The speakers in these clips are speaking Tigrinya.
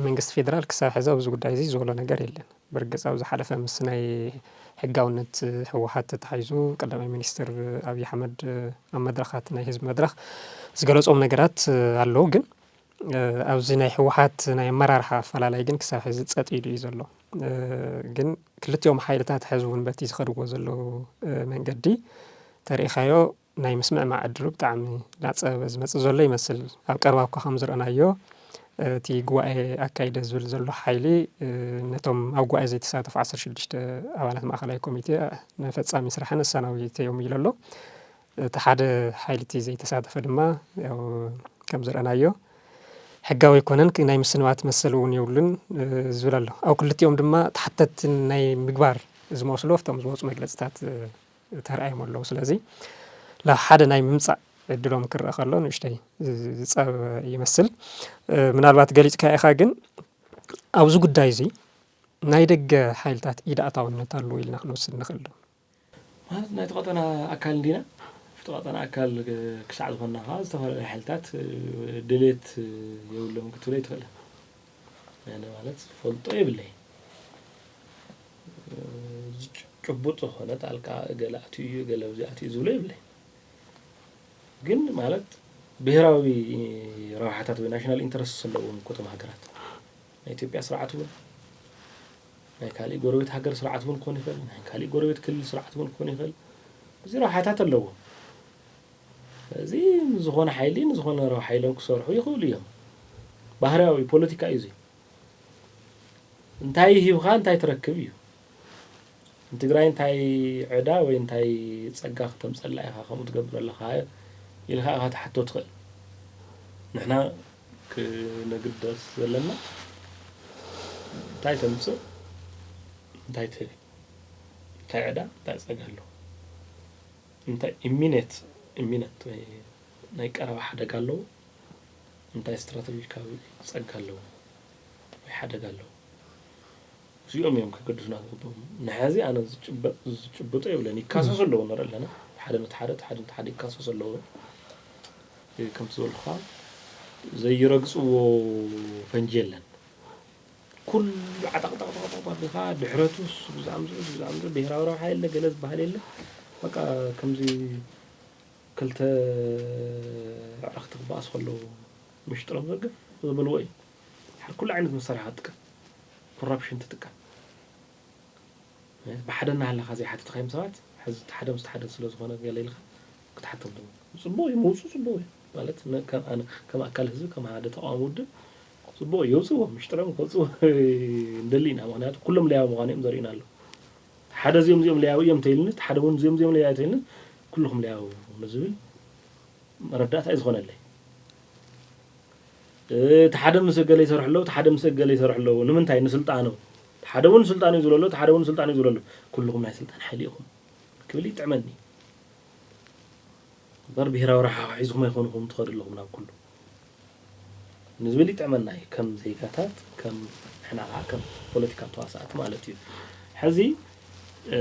መንግስቲ ፌደራል ክሳብ ሕዚ ኣብዚ ጉዳይ እዚ ዝበሎ ነገር የለን። ብርግጽ ኣብ ዝሓለፈ ምስ ናይ ሕጋውነት ህወሓት ተታሒዙ ቀዳማይ ሚኒስትር ኣብይ ኣሕመድ ኣብ መድረኻት፣ ናይ ህዝቢ መድረኽ ዝገለጾም ነገራት ኣለዉ። ግን ኣብዚ ናይ ህወሓት ናይ ኣመራርሓ ኣፈላላይ ግን ክሳብ ሕዚ ጸጥ ኢሉ እዩ ዘሎ። ግን ክልቲኦም ሓይልታት ሕዚ እውን በቲ ዝኸድዎ ዘለዉ መንገዲ ተሪኢኻዮ ናይ ምስምዕማዕ ዕድሉ ብጣዕሚ እናጸበበ ዝመጽእ ዘሎ ይመስል። ኣብ ቀረባ እኳ ከም ዝረኣናዮ፣ እቲ ጉባኤ ኣካይደ ዝብል ዘሎ ሓይሊ፣ ነቶም ኣብ ጉባኤ ዘይተሳተፉ ዓሰርተ ሽዱሽተ ኣባላት ማእከላይ ኮሚቴ ንፈጻሚ ስራሕን ኣሰናቢተዮም ኢሉ ኣሎ። እቲ ሓደ ሓይሊ እቲ ዘይተሳተፈ ድማ፣ ያው፣ ከም ዝረኣናዮ፣ ሕጋዊ ኣይኮነን፣ ክ-፣ ናይ ምስንባት መሰል እውን የብሉን፣ እ፣ ዝብል ኣሎ። ኣብ ክልቲኦም ድማ ተሓተትቲ ናይ ምግባር ዝመስሉ ኣብቶም ዝወፁ መግለፅታት፣ እ፣ ተራእዮም ኣለዉ። ስለዚ፣ ናብ ሓደ ናይ ምምፃእ ዕድሎም ክረአ ከሎ ንእሽተይ ዝ-፣ ዝፀበበ ይመስል። እ፣ ምናልባት ገሊፅካ ኢኻ፣ ግን ኣብዚ ጉዳይ እዚ ናይ ደገ ሓይልታት ኢድ ኣእታውነት ኣለዎ ኢልና ክንወስድ ንኽእል ዶ? ማለት ናይቲ ቀጠና ኣካል እንዲና። እቲ ቀጠና ኣካል ክሳዕ ዝኾንና ከዓ ዝተፈላለዩ ሓይልታት፣ እ፣ ድሌት፣ እ፣ የብሎም ክትብሎ ኣይትኽእልን። ኣነ ማለት ፈልጦ የብለይ። እ፣ ጭ-፣ ጭቡጥ ዝኾነ ጣልቃ እገለ ኣትዩ እዩ፣ እገለ ኣብዚ ኣትዩ ዝብሎ የብለይ። ግን ማለት ብሄራዊ ረብሓታት ወይ ናሽናል ኢንተረስት ዘለዎም እኮ እቶም ሃገራት። ናይ ኢትዮጵያ ስርዓት እውን፣ ናይ ካሊእ ጎረቤት ሃገር ስርዓት እውን ክኾን ይኽእል፣ ናይ ካሊእ ጎረቤት ክልል ስርዓት እውን ክኾን ይኽእል። እዚ ረብሓታት ኣለዎ። እዚ ንዝኾነ ሓይሊ፣ ንዝኾነ ረብሓ ኢሎም ክሰርሑ ይኽእሉ እዮም። ባህርያዊ ፖለቲካ እዩ እዚ። እንታይ ሂብኻ እንታይ ትረክብ እዩ። ንትግራይ እንታይ ዕዳ ወይ እንታይ ጸጋ ክተምጸላ ኢኻ ከምኡ ትገብር ኣለኻ ኢልካ ኢኻ ትሓቶ ትኽእል። ንሕና ክነግደስ ዘለና እንታይ ተምጽእ፣ እንታይ ትህብ፣ እንታይ ዕዳ፣ እንታይ ጸጋ ኣለዎ፣ እንታይ ኢሚኔት፣ ኢሚነንት ወይ ናይ ቀረባ ሓደጋ ኣለዎ፣ እንታይ ስትራተጂካዊ ጸጋ ኣለዎ ወይ ሓደጋ ኣለዎ። እዚኦም እዮም ከገድሱና ዝግብኦም። ንሐዚ ኣነ ዝጭበጥ፣ ዝጭብጦ የብለን። ይካሰሱ ኣለዉ ንርኢ ኣለና። ሓደ ነቲ ሓደ፣ እቲ ሓደ ነቲ ሓደ ይካሰሱ ኣለዉ። እ፣ ከምቲ ዝበልኩኻ ዘይረግጽዎ ፈንጂ የለን። ኩሉ ዓጠቕጠቕጠቕጠቕ ኣቢልካ ድሕረቱስ ብዛዕምዝኡ፣ ብዛዕምዝኡ ብሄራዊ ረብሓ የለ፣ ገለ ዝበሃል የለ። በቃ ከምዚ ክልተ ኣዕርኽቲ ክበኣሱ ከለዉ ምሽጥሮም ዘርግፍ ዝበልዎ እዩ። ድሓር ኩሉ ዓይነት መሳርሒ ክትጥቀም፣ ኮራፕሽን ትጥቀም። ብሓደ እናሃለኻ ዘይሓተትካዮም ሰባት፣ ሕዚ እቲ ሓደ ምስቲ ሓደ ስለ ዝኾነ ገለ ኢልካ ክትሓቶም ትብል። ጽቡቕ እዩ፣ ምውጽኡ ጽቡቕ እዩ። ማለት ነ-፣ ከም ኣነ፣ ከም ኣካል ህዝቢ፣ ከም ሓደ ተቃዋሚ ውድብ፣ ጽቡቕ እዩ፣ የውጽእዎ፣ ምሽጥሮም ከውጽእዎ ንደሊ ኢና። ምኽንያቱ ኩሎም ለያዊ ምዃኖም እዮም ዘርእዩና ኣለዉ። ሓደ እዚኦም፣ እዚኦም ለያዊ እዮም ተይልኒ፣ እቲ ሓደ እውን እዚኦም፣ እዚኦም ለያዊ ተይልኒ፣ ኩልኹም ለያዊ ንዝብል መረዳእታ እዩ ዝኾነለይ። እ፣ እቲ ሓደ ምስ እገለ ይሰርሑ ኣለዉ፣ እቲ ሓደ ምስ እገለ ይሰርሑ ኣለዉ። ንምንታይ? ንስልጣኑ። እቲ ሓደ እውን ንስልጣኑ እዩ ዝብሎ ኣሎ፣ እቲ ሓደ እውን ንስልጣኑ እዩ ዝብሎ ኣሎ። ኩልኹም ናይ ስልጣን ሓይሊ ኢኹም ክብል ይጥዕመኒ። እምበር ብሄራዊ ረብሓ ሒዝኩም ኣይኮንኹም ትኸዱ ኣለኹም ናብ ኩሉ ንዝብል ይጥዕመና እዩ። ከም ዜጋታት፣ ከም ንሕና ከዓ ከም ፖለቲካ ተዋሳእቲ ማለት እዩ። ሕዚ፣ እ፣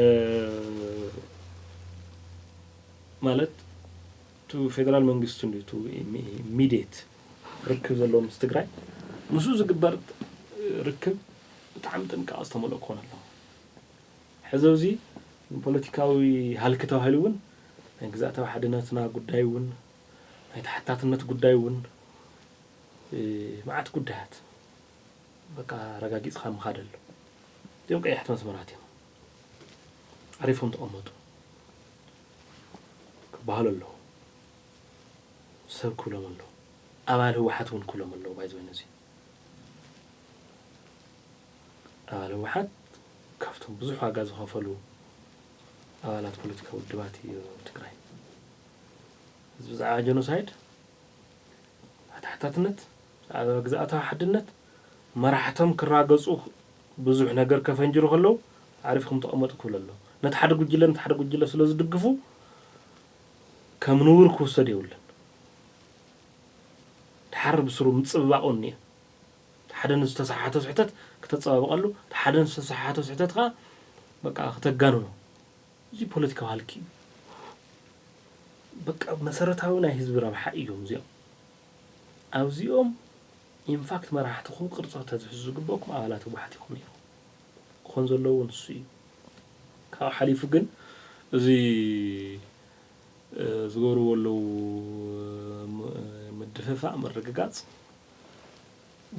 ማለት፣ እቲ ፌደራል መንግስቲ እንድዩ፣ እቲ ኢሚ-፣ ኢሚዲየት ርክብ ዘለዎ ምስ ትግራይ፣ ምስኡ ዝግበር ርክብ ብጣዕሚ ጥንቃቐ ዝተመልኦ ክኾን ኣለዎ። ሕዚ ኣብዚ ንፖለቲካዊ ሃልኪ ተባሂሉ እውን ናይ ግዝኣታዊ ሓድነትና ጉዳይ እውን፣ ናይ ተሓታትነት ጉዳይ እውን፣ እ፣ መዓት ጉዳያት በቃ ኣረጋጊጽካ ምኻድ ኣሎ። እዚኦም ቀያሕቲ መስመራት እዮም። ዓሪፎም ተቐመጡ ክበሃሉ ኣለዉ። ሰብ ክብሎም ኣለዉ። ኣባል ህወሓት እውን ክብሎም ኣለዉ። ባይዘወይ ነዚ ኣባል ህወሓት ካብቶም ብዙሕ ዋጋ ዝኸፈሉ ኣባላት ፖለቲካዊ ውድባት እዩ ኣብ ትግራይ። እዚ ብዛዕባ ጀኖሳይድ፣ ተሓታትነት፣ ብዛዕባ ግዝኣታዊ ሓድነት፣ መራሕቶም ክራገጹ ብዙሕ ነገር ከፈንጅሩ ከለዉ ዓሪፍኩም ተቐመጡ ክብሉ ኣለዉ። ነቲ ሓደ ጉጅለ፣ ነቲ ሓደ ጉጅለ ስለ ዝድግፉ ከም ንቡር ክውሰድ የብሉን። ድሓር ብስሩ ምጽብባቑ እኒአ። እቲ ሓደ ንዝተሰሓሓቶ ስሕተት ክተጸባብቐሉ፣ ሓደ ንዝተሰሓሓቶ ስሕተት ከኣ በቃ ክተጋንኖ። እዚ ፖለቲካዊ ሃልኪ እዩ። በቃ መሰረታዊ ናይ ህዝቢ ረብሓ እዮም እዚኦም። ኣብዚኦም ኢንፋክት መራሕትኹም ቅርጾ ተዝሕዙ ዝግበእኩም ኣባላት ህወሓት ኢኹም ነይሩ። ክኾን ዘለዎ ንሱ እዩ። ካብኡ ሓሊፉ ግን እዚ ዝገብርዎ ኣለዉ ምድፍፋእ ምርግጋፅ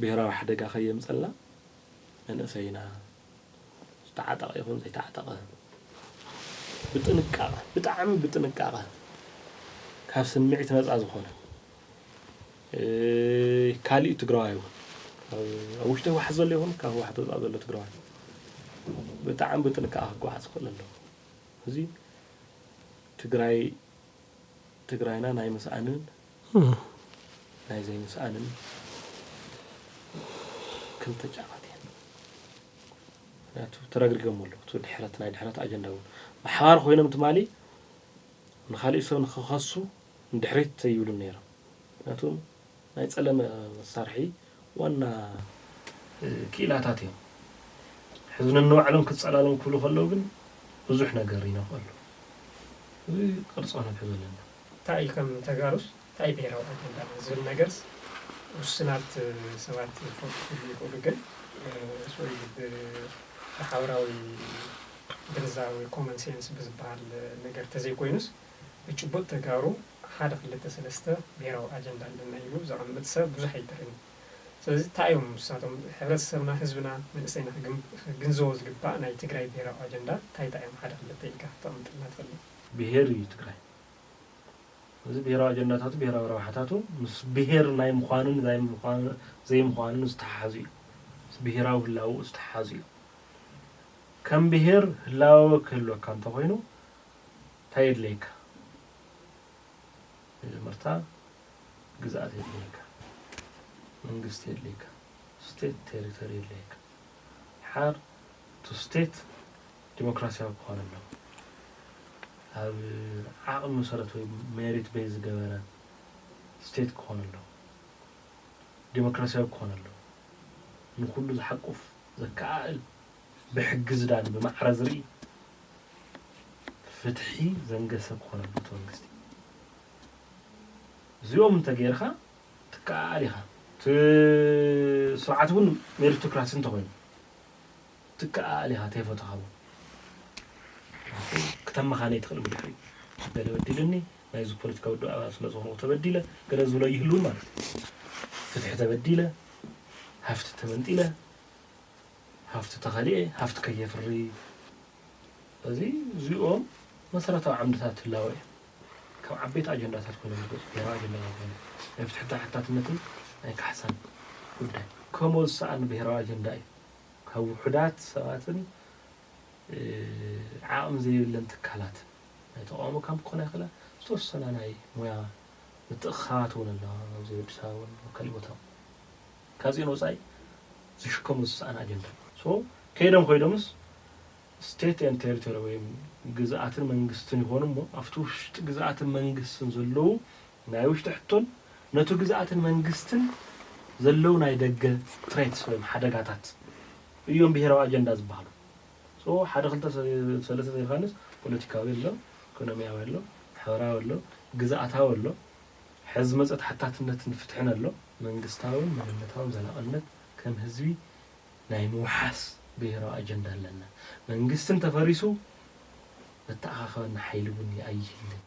ብሄራዊ ሓደጋ ከየምፀልና መንእሰይና ዝተዓጠቐ ይኹን ዘይተዓጠቐ ብጥንቃቐ ብጣዕሚ ብጥንቃቐ ካብ ስምዒት ነፃ ዝኾነ ካሊእ ትግራዋይ እውን ኣብ ውሽጢ ህወሓት ዘሎ ይኹን ካብ ህወሓት ወፃእ ዘሎ ትግራዋይ ብጣዕሚ ብጥንቃቐ ክጓዓዝ ክኽእል ኣለዎ። እዚ ትግራይ ትግራይና ናይ ምስኣንን ናይ ዘይምስኣንን ክልተ ጫፋት እየን። ምክንያቱ ተረግሪጎም ኣለዉ። እቲ ድሕረት ናይ ድሕረት ኣጀንዳ እውን ብሓባር ኮይኖም ትማሊ ንካሊእ ሰብ ንክኸሱ ንድሕሪት ዘይብሉ ነይሮም። ምክንያቱ ናይ ጸለመ መሳርሒ ዋና ክኢላታት እዮም። ሕዚ ነንባዕሎም ክጸላለሙ ክብሉ ከለዉ ግን ብዙሕ ነገር ይነኽኣሉ። እዚ ቅርጾ ነትሕዞ ኣለና። እንታይ እዩ ከም ተጋሩስ እንታይ ብሔራዊ ኣጀንዳ ዝብል ነገርስ ውስናት ሰባት ክፈልጡ ክህሉ ይኽእሉ፣ ግን ወይ ብሓበራዊ ግንዛቤ ኮመን ሴንስ ብዝበሃል ነገር ተዘይኮይኑስ ብጭቡጥ ተጋሩ ሓደ ክልተ ሰለስተ ብሄራዊ ኣጀንዳ ኣለና ኢሉ ዘቐምጥ ሰብ ብዙሕ ኣይትርእን። ስለዚ እንታይ እዮም ንሳቶም ሕብረተሰብና፣ ህዝብና፣ መንእሰይና ክግንዘቦ ዝግባእ ናይ ትግራይ ብሄራዊ ኣጀንዳ እንታይ እንታይ እዮም ሓደ ክልተ ኢልካ ክተቕምጥልና ትኽእል? ብሄር እዩ ትግራይ። እዚ ብሄራዊ ኣጀንዳታቱ ብሄራዊ ረብሓታቱ ምስ ብሄር ናይ ምዃንን ናይ ዘይምዃንን ዝተሓሓዙ እዩ። ምስ ብሄራዊ ህላወኡ ዝተሓሓዙ እዩ። ከም ብሄር ህላወ ክህልወካ እንተኾይኑ እንታይ የድልየካ? መጀመርታ ግዝኣት የድልየካ፣ መንግስቲ የድልየካ፣ ስቴት ቴሪቶሪ የድልየካ። ሓር ቱ ስቴት ዲሞክራሲያዊ ክኾን ኣለዎ። ኣብ ዓቕሚ መሰረት ወይ ሜሪት ቤዝ ዝገበረ ስቴት ክኾን ኣለዎ። ዲሞክራሲያዊ ክኾን ኣለዎ። ንኹሉ ዝሓቁፍ ዘከኣእል ብሕጊ ዝዳን ብማዕረ ዝርኢ ፍትሒ ዘንገሰ ክኾን ኣለዎ እቲ መንግስቲ። እዚኦም እንተገይርካ ትከኣል ኢኻ። እቲ ስርዓት እውን ሜሪቶክራሲ እንተኾይኑ ትከኣል ኢኻ። ተይፈተኻዎ ክተመኻነይ ትኽእል ብድሕሪ ገለ በዲልኒ ናይዚ ፖለቲካ ውድብ ኣባል ስለ ዝኾንኩ ተበዲለ ገለ ዝብሎ ይህልውን ማለት እዩ። ፍትሒ ተበዲለ፣ ሃፍቲ ተመንጢለ፣ ሃፍቲ ተኸሊኤ፣ ሃፍቲ ከየፍሪ። እዚ እዚኦም መሰረታዊ ዓምድታት ህላወ እዮም። ካብ ዓበይቲ ኣጀንዳታት ኮይኖም ዝገፁ ብሄራዊ ኣጀንዳታት ኮይኖም ናይ ፍትሒ ተሓታትነትን ናይ ካሕሳን ጉዳይ ከምኡ ዝሰኣን ብሄራዊ ኣጀንዳ እዩ። ካብ ውሑዳት ሰባትን ዓቕሚ ዘይብለን ትካላት ናይ ተቃውሞ ካምፕ ክኾና ይኽእላ ዝተወሰና ናይ ሙያ ምትእኽኻባት እውን ኣለዋ ኣብዚ ኣዲስ ኣበባ እውን ኣብ ካሊእ ቦታ እውን ካብዚአን ወፃኢ ዝሽከሙ ዝሰኣን ኣጀንዳ ሶ ከይዶም ኮይዶምስ ስቴት ን ቴሪቶሪ ወይም ግዝኣትን መንግስትን ይኾኑ እሞ ኣብቲ ውሽጢ ግዝኣትን መንግስትን ዘለዉ ናይ ውሽጢ ሕቶን ነቱ ግዝኣትን መንግስትን ዘለዉ ናይ ደገ ትሬትስ ወይም ሓደጋታት እዮም ብሄራዊ ኣጀንዳ ዝበሃሉ። ሶ ሓደ ክልተ ሰለስተ ዘይልካንስ ፖለቲካዊ ኣሎ፣ ኢኮኖሚያዊ ኣሎ፣ ማሕበራዊ ኣሎ፣ ግዝኣታዊ ኣሎ፣ ሕዚ መፀ ተሓታትነትን ፍትሕን ኣሎ። መንግስታውን መንነታውን ዘላቕነት ከም ህዝቢ ናይ ምውሓስ ብሄራዊ ኣጀንዳ ኣለና። መንግስቲ እንተፈሪሱ መተኣኻኸበና ሓይሊ እውን ኣይህልን።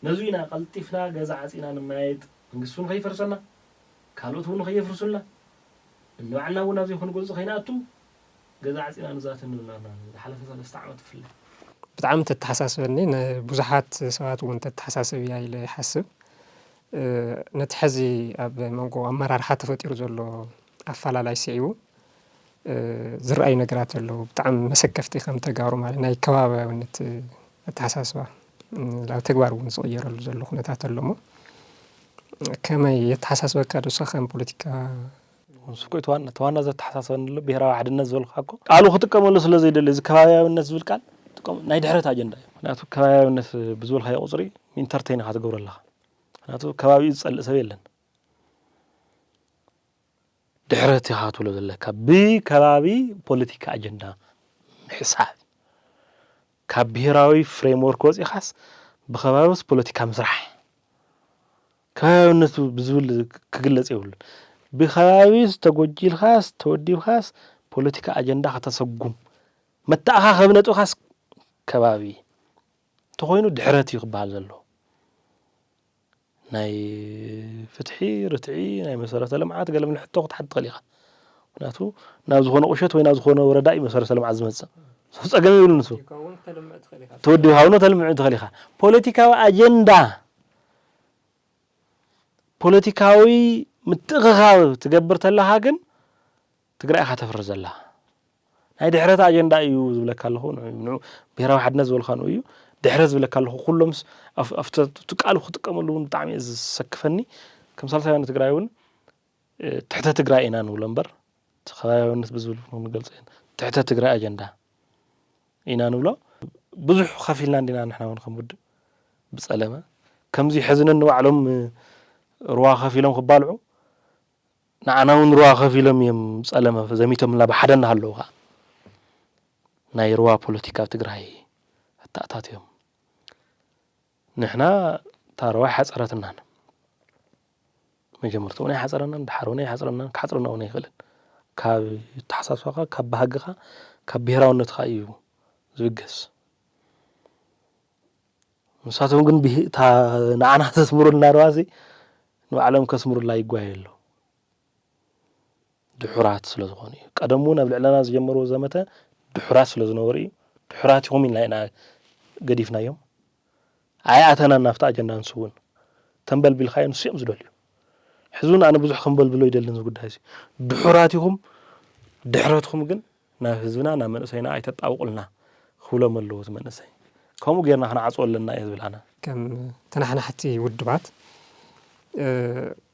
ነዙ ኢና ቀልጢፍና ገዛ ዓፂና ንመያየጥ። መንግስቲ እውን ከይፈርሰና፣ ካልኦት እውን ከየፍርሱልና፣ ንባዕልና እውን ኣብ ዘይኮነ ጎንፂ ከይንኣቱ ገዛ ዓፂና ንዛተ ንብልና ኣለና። ዝሓለፈ ሰለስተ ዓመት ብፍላይ። ብጣዕሚ ተተሓሳስበኒ፣ ንብዙሓት ሰባት እውን ተተሓሳስብ እያ ኢለ ይሓስብ። ነቲ ሕዚ ኣብ መንጎ ኣመራርሓ ተፈጢሩ ዘሎ ኣፈላላይ ስዒቡ ዝረኣዩ ነገራት ኣለዉ። ብጣዕሚ መሰከፍቲ ከም ተጋሩ ማለት ናይ ከባብያውነት ኣተሓሳስባ ናብ ተግባር እውን ዝቕየረሉ ዘሎ ኩነታት ኣሎ እሞ ከመይ የተሓሳስበካ ዶ ንስኻ ከም ፖለቲካ ንሱ እኮ እቲ ዋና፣ እቲ ዋና ዘተሓሳስበኒ ዘሎ ብሄራዊ ሓድነት ዝበልካ እኮ ቃሉ ክጥቀመሉ ስለ ዘይደሊ፣ እዚ ከባብያውነት ዝብል ቃል ጥቀም-፣ ናይ ድሕረት ኣጀንዳ እዩ። ምክንያቱ ከባብያውነት ብዝበልካዮ ቁፅሪ ኢንተርቴን ኢኻ ትገብሮ ኣለኻ። ምክንያቱ ከባቢኡ ዝፀልእ ሰብ የለን። ድሕረት ኢኻ ትብሎ ዘለካ ብከባቢ ፖለቲካ ኣጀንዳ ምሕሳብ፣ ካብ ብሄራዊ ፍሬምወርክ ወፂኻስ ብከባቢስ ፖለቲካ ምስራሕ። ከባቢያውነት ብዝብል ክግለፅ የብሉን። ብከባቢ ዝተጎጂልካስ ተወዲብካስ ፖለቲካ ኣጀንዳ ከተሰጉም፣ መተኣኻኸቢ ነጥብካስ ከባቢ እንተኾይኑ ድሕረት እዩ ክበሃል ዘለዎ። ናይ ፍትሒ፣ ርትዒ፣ ናይ መሰረተ ልምዓት ገለ ምን ሕቶ ክትሓትት ትኽእል ኢኻ። ምክንያቱ ናብ ዝኾነ ቁሸት ወይ ናብ ዝኾነ ወረዳ እዩ መሰረተ ልምዓት ዝመፅእ። ጸገም የብሉን ንሱ። ተወዲብካ እውን ተልምዕ ትኽእል ኢኻ። ፖለቲካዊ ኣጀንዳ፣ ፖለቲካዊ ምትእኽኻብ ትገብር ተለኻ ግን ትግራይ ኢኻ ተፍርስ ዘላ። ናይ ድሕረት ኣጀንዳ እዩ ዝብለካ ኣለኹ፣ ንዑ ብሔራዊ ሓድነት ዝበልካ ንዑ እዩ። ድሕረት ዝብለካ ኣለኹ፣ ኩሎምስ ኣብቲ ቃሉ ክጥቀመሉ እውን ብጣዕሚ እዩ ዝሰክፈኒ። ከም ሳልሳይ ወያነ ትግራይ እውን ትሕተ ትግራይ ኢና ንብሎ እምበር፣ እቲ ከባቢያውነት ብዝብል ንገልፆ ትሕተ ትግራይ ኣጀንዳ ኢና ንብሎ። ብዙሕ ከፊልና እንዲና ንሕና እውን ከም ውድብ ብፀለመ ከምዚ ሕዝንን ንባዕሎም ሩዋ ከፊሎም ክባልዑ ንዓና እውን ሩባ ከፊሎም እዮም ጸለመ ዘሚቶምና ብሓደ እናሃለዉ ኸዓ ናይ ሩባ ፖለቲካ ኣብ ትግራይ ኣተኣታትዮም። ንሕና እታ ሩባ ኣይሓጸረትናን። መጀመርታ እውን ኣይሓጸረናን፣ ድሓር እውን ኣይሓጽረናን፣ ክሓጽረና እውን ኣይኽእልን። ካብ ኣተሓሳስባኻ፣ ካብ ባህግኻ፣ ካብ ብሄራውነትኻ እዩ ዝብገስ። ንሳቶም ግን ብሂ-፣ እታ ንዓና ተስምሩልና ሩባሲ ንባዕሎም ከስምሩላ ይጓየዩ ኣለዉ። ድሑራት ስለ ዝኾኑ እዩ። ቀደም እውን ኣብ ልዕለና ዝጀመርዎ ዘመተ ድሑራት ስለ ዝነበሩ እዩ። ድሑራት ኢኹም ኢልና ኢና ገዲፍናዮም። ኣይኣተናን ናብቲ ኣጀንዳ ንሱ እውን። ተንበልቢልካዮ ንሱ እዮም ዝደልዩ። ሕዚ እውን ኣነ ብዙሕ ከንበልብሎ ይደልን እዚ ጉዳይ እዚ። ድሑራት ኢኹም፣ ድሕረትኩም ግን ናብ ህዝብና ናብ መንእሰይና ኣይተጣብቑልና ክብሎም ኣለዎ እቲ መንእሰይ። ከምኡ ጌርና ክንዓጽዎ ኣለና እየ ዝብል ኣነ። ከም ተናሓናሕቲ ውድባት፣ እ፣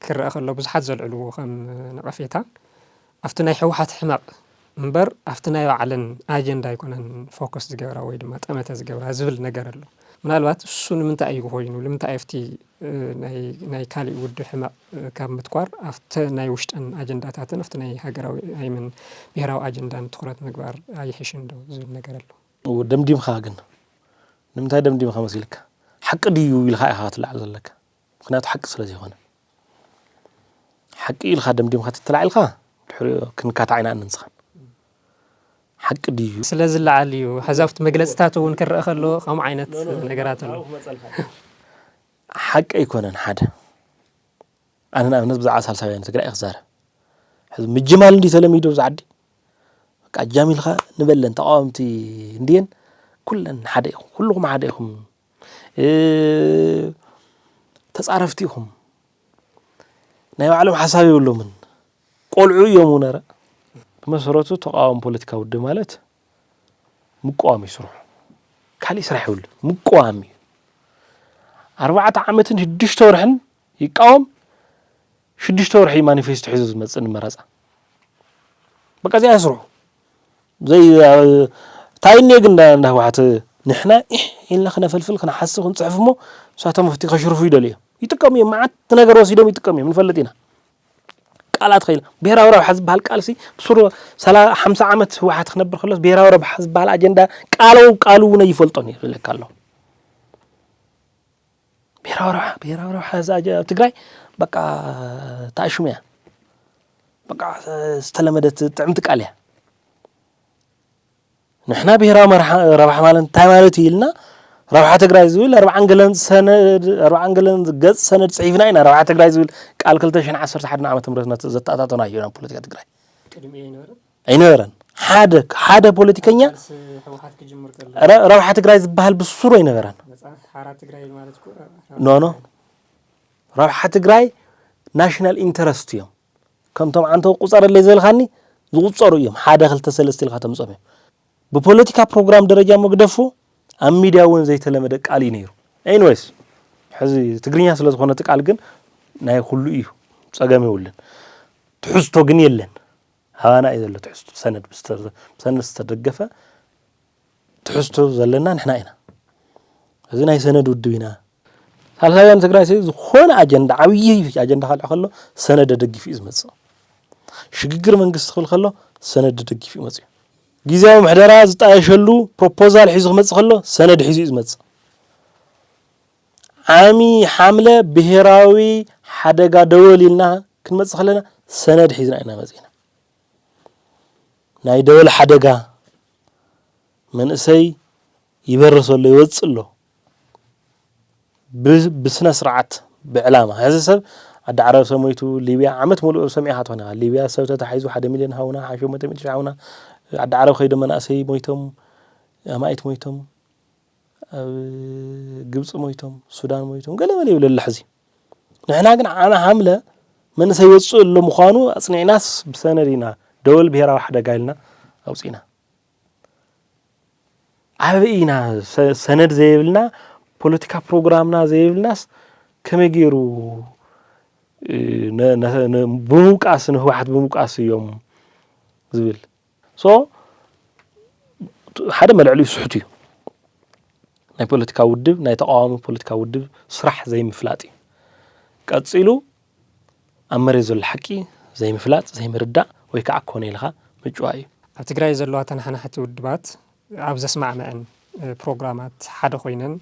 ክረኣ ከሎ ብዙሓት ዘልዕልዎ ከም ነቐፌታ ኣብቲ ናይ ህወሓት ሕመቕ እምበር ኣብቲ ናይ ባዕለን ኣጀንዳ ኣይኮነን ፎከስ ዝገብራ ወይ ድማ ጠመተ ዝገብራ ዝብል ነገር ኣሎ። ምናልባት እሱ ንምንታይ እዩ ኮይኑ? ንምንታይ ኣብቲ፣ እ፣ ናይ፣ ናይ ካሊእ ውድብ ሕመቕ፣ እ፣ ካብ ምትኳር ኣብተ ናይ ውሽጠን ኣጀንዳታትን ኣብቲ ናይ ሃገራዊ ኣይምን ብሄራዊ ኣጀንዳን ትኹረት ምግባር ኣይሕሽን ዶ ዝብል ነገር ኣሎ። እዎ፣ ደምዲምኻ ግን። ንምንታይ ደምዲምኻ መሲልካ? ሓቂ ድዩ ኢልካ ኢኻ ትለዓል ዘለካ። ምኽንያቱ ሓቂ ስለ ዘይኮነ። ሓቂ ኢልካ ደምዲምካ ተተላዒልካ፣ ድሕሪኡ ክንካታዕ ኢና እንንስኻን። ሓቂ ድዩ? ስለ ዝለዓል እዩ። ሕዚ ኣብቲ መግለጽታት እውን ክረአ ከሎ ከምኡ ዓይነት ኖ፣ ኖ፣ ነገራት ኣሎ። ሓቂ ኣይኮነን ሓደ። ኣነ ንኣብነት ብዛዕባ ሳልሳውያን ትግራይ እየ ክዛረብ። ሕዚ ምጅማል እንዲ ተለሚዱ ኣብዚ ዓዲ። በቃ ኣጃሚልካ ንበለን ተቃወምቲ እንድየን ኩለን ሓደ ኢኹም፣ ኩልኹም ሓደ ኢኹም። እ፣ ተጻረፍቲ ኢኹም። ናይ ባዕሎም ሓሳብ የብሎምን። ቆልዑ እዮም እውን፣ ኧረ። ብመሰረቱ ተቃዋሚ ፖለቲካ ውድብ ማለት ምቅዋም እዩ ስርሑ። ካሊእ ስራሕ የብሉን። ምቅዋም እዩ። ኣርባዕተ ዓመትን ሽዱሽተ ወርሕን ይቃወም፣ ሽዱሽተ ወርሒ ማኒፌስቶ ሒዙ ዝመጽእ ንመረጻ። በቃ እዚኣ ስርሑ። ዘይ-፣ ታይ እኒኦ ግን እንዳ፣ እንዳ ህወሓት ንሕና ኢሕ ኢልና ክነፈልፍል፣ ክነሓስብ፣ ክንጽሕፍ እሞ ንሳቶም ኣብቲ ከሽርፉ ይደልዩ እዮም። ይጥቀሙ እዮም። መዓት ነገር ወሲዶም ይጥቀሙ እዮም። ንፈልጥ ኢና። ቃላት ኸይል ብሄራዊ ረብሓ ዝበሃል ቃልሲ ብስሩ ሰላ-፣ ሓምሳ ዓመት ህወሓት ክነብር ከሎስ ብሄራዊ ረብሓ ዝበሃል ኣጀንዳ ቃሉ፣ ቃሉ እውን ኣይፈልጦን እዩ ዝብለካ ኣለኹ። ብሄራዊ ረብሓ፣ ብሄራዊ ረብሓ እዛ ኣጀ-፣ ኣብ ትግራይ በቃ ተኣሽሙ እያ። በቃ ዝተለመደት ጥዕምቲ ቃል እያ። ንሕና ብሄራዊ መርሓ-፣ ረብሓ ማለት እንታይ ማለት እዩ ኢልና ረብሓ ትግራይ ዝብል ኣርባዓን ገለን ሰነድ፣ ኣርባዓን ገለን ገጽ ሰነድ ጽሒፍና ኢና። ረብሓ ትግራይ ዝብል ቃል ክልተ ሽሕን ዓሰርተ ሓደን ዓመተ ምህረት ዘተኣታተና እዩ ናብ ፖለቲካ ትግራይ። ቅድሚ ኣይነበረን? ኣይነበረን። ሓደ፣ ሓደ ፖለቲከኛ ቃልሲ ህወሓት ክጅምር ከሎ ረ-፣ ረብሓ ትግራይ ዝበሃል ብስሩ ኣይነበረን። መጽሓፍ ሓራ ትግራይ ማለት እኮ ረ-፣ ኖ፣ ኖ። ረብሓ ትግራይ ናሽናል ኢንተረስት እዮም። ከምቶም ዓንተው ቁጸረለይ ዝበልካኒ ዝቁጸሩ እዮም። ሓደ፣ ክልተ፣ ሰለስተ ኢልካ ተምጾም እዮም። ብፖለቲካ ፕሮግራም ደረጃ መግደፉ ኣብ ሚድያ እውን ዘይተለመደ ቃል እዩ ነይሩ። ኤኒዌይስ፣ ሕዚ ትግርኛ ስለ ዝኾነ እቲ ቃል ግን ናይ ኩሉ እዩ። ጸገም የብሉን። ትሕዝቶ ግን የለን። ኣባና እዩ ዘሎ ትሕዝቶ። ብሰነድ ብዝተ-፣ ብሰነድ ዝተደገፈ ትሕዝቶ ዘለና ንሕና ኢና። እዚ ናይ ሰነድ ውድብ ኢና። ሳልሳውያን ትግራይ ሲ ዝኾነ ኣጀንዳ፣ ዓብዪ ኣጀንዳ ከልዕ ከሎ ሰነድ ደጊፉ እዩ ዝመጽእ። ሽግግር መንግስቲ ክብል ከሎ ሰነድ ደጊፉ እዩ መፅኡ። ግዝያዊ ምሕደራ ዝጣየሸሉ ፕሮፖዛል ሒዙ ክመፅእ ከሎ ሰነድ ሒዙ እዩ ዝመፅእ። ዓሚ ሓምለ ብሄራዊ ሓደጋ ደወል ኢልና ክንመፅእ ከለና ሰነድ ሒዝና ኢና መፂና። ናይ ደወል ሓደጋ መንእሰይ ይበርስ ኣሎ፣ ይወፅእ ኣሎ። ብ- ብስነ ስርዓት፣ ብዕላማ። ሕዚ ሰብ ዓዲ ዓረብ ሰብ ሞይቱ፣ ሊብያ ዓመት ሙሉእ ሰሚዕኻ ትኾን ኢኻ። ሊብያ ሰብ ተታሒዙ ሓደ ሚልዮን ሃውና፣ ሓደ ሚእቲ ሺሕ ሃውና። ዓዲ ዓረብ ከይዶም መናእሰይ ሞይቶም፣ ኣማኢት ሞይቶም፣ ኣብ ግብፂ ሞይቶም፣ ሱዳን ሞይቶም፣ ገለ መለ ይብለሉ ሕዚ። ንሕና ግን ዓሚ ሓምለ መንእሰይ ይወፅእ ኣሎ ምዃኑ ኣፅኒዕናስ ብሰነድ ኢና፣ ደወል ብሄራዊ ሓደጋ ኢልና ኣውፂእና። ኣበይ ኢና ሰ- ሰነድ ዘይብልና፣ ፖለቲካ ፕሮግራምና ዘይብልናስ ከመይ ገይሩ እ፣ ነ- ነ- ነ- ብምውቃስ፣ ንህወሓት ብምውቃስ እዮም ዝብል። ሶ ሓደ መልዕሊኡ ስሕቱ እዩ። ናይ ፖለቲካ ውድብ፣ ናይ ተቃዋሚ ፖለቲካ ውድብ ስራሕ ዘይምፍላጥ እዩ። ቀፂሉ ኣብ መሬት ዘሎ ሓቂ ዘይምፍላጥ፣ ዘይምርዳእ ወይ ከዓ ኮነ ኢልካ ምጭዋ እዩ። ኣብ ትግራይ ዘለዋ ተናሓናሕቲ ውድባት ኣብ ዘስማዕመዐን ፕሮግራማት ሓደ ኮይነን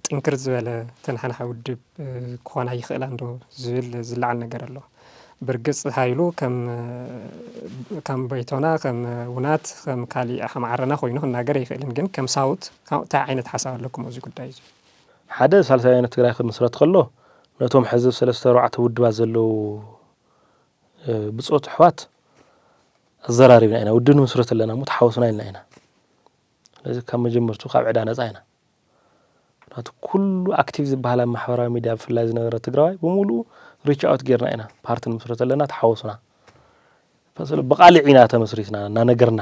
ጥንክር ዝበለ ተናሓናሒ ውድብ ክኾና ይኽእላ እንዶ ዝብል ዝለዓል ነገር ኣሎ። ብርግፅ ሃይሉ ከም ከም በይቶና ከም ውናት ከም ካሊእ ሓምዓረና ኮይኑ ክናገር ኣይኽእልን፣ ግን ከም ሳውት እንታይ ዓይነት ሓሳብ ኣለኩም ኣብዚ ጉዳይ እዚ? ሓደ ሳልሳይ ወያነ ትግራይ ክምስረት ከሎ ነቶም ሕዚ ሰለስተ ኣርባዕተ ውድባት ዘለዉ ብፆት ኣሕዋት ኣዘራሪብና ኢና። ውድብ ንምስረት ኣለና እሞ ተሓወሱና ኢልና ኢና። ስለዚ ካብ መጀመርቱ ካብ ዕዳ ነፃ ኢና። ናቱ ኩሉ ኣክቲቭ ዝበሃል ኣብ ማሕበራዊ ሚድያ ብፍላይ ዝነበረ ትግራዋይ ብምሉኡ ሪች ኣውት ጌርና ኢና። ፓርቲ ንምስረት ኣለና ተሓወሱና። ብቓሊዕ ኢና ተመስሪትና እናነገርና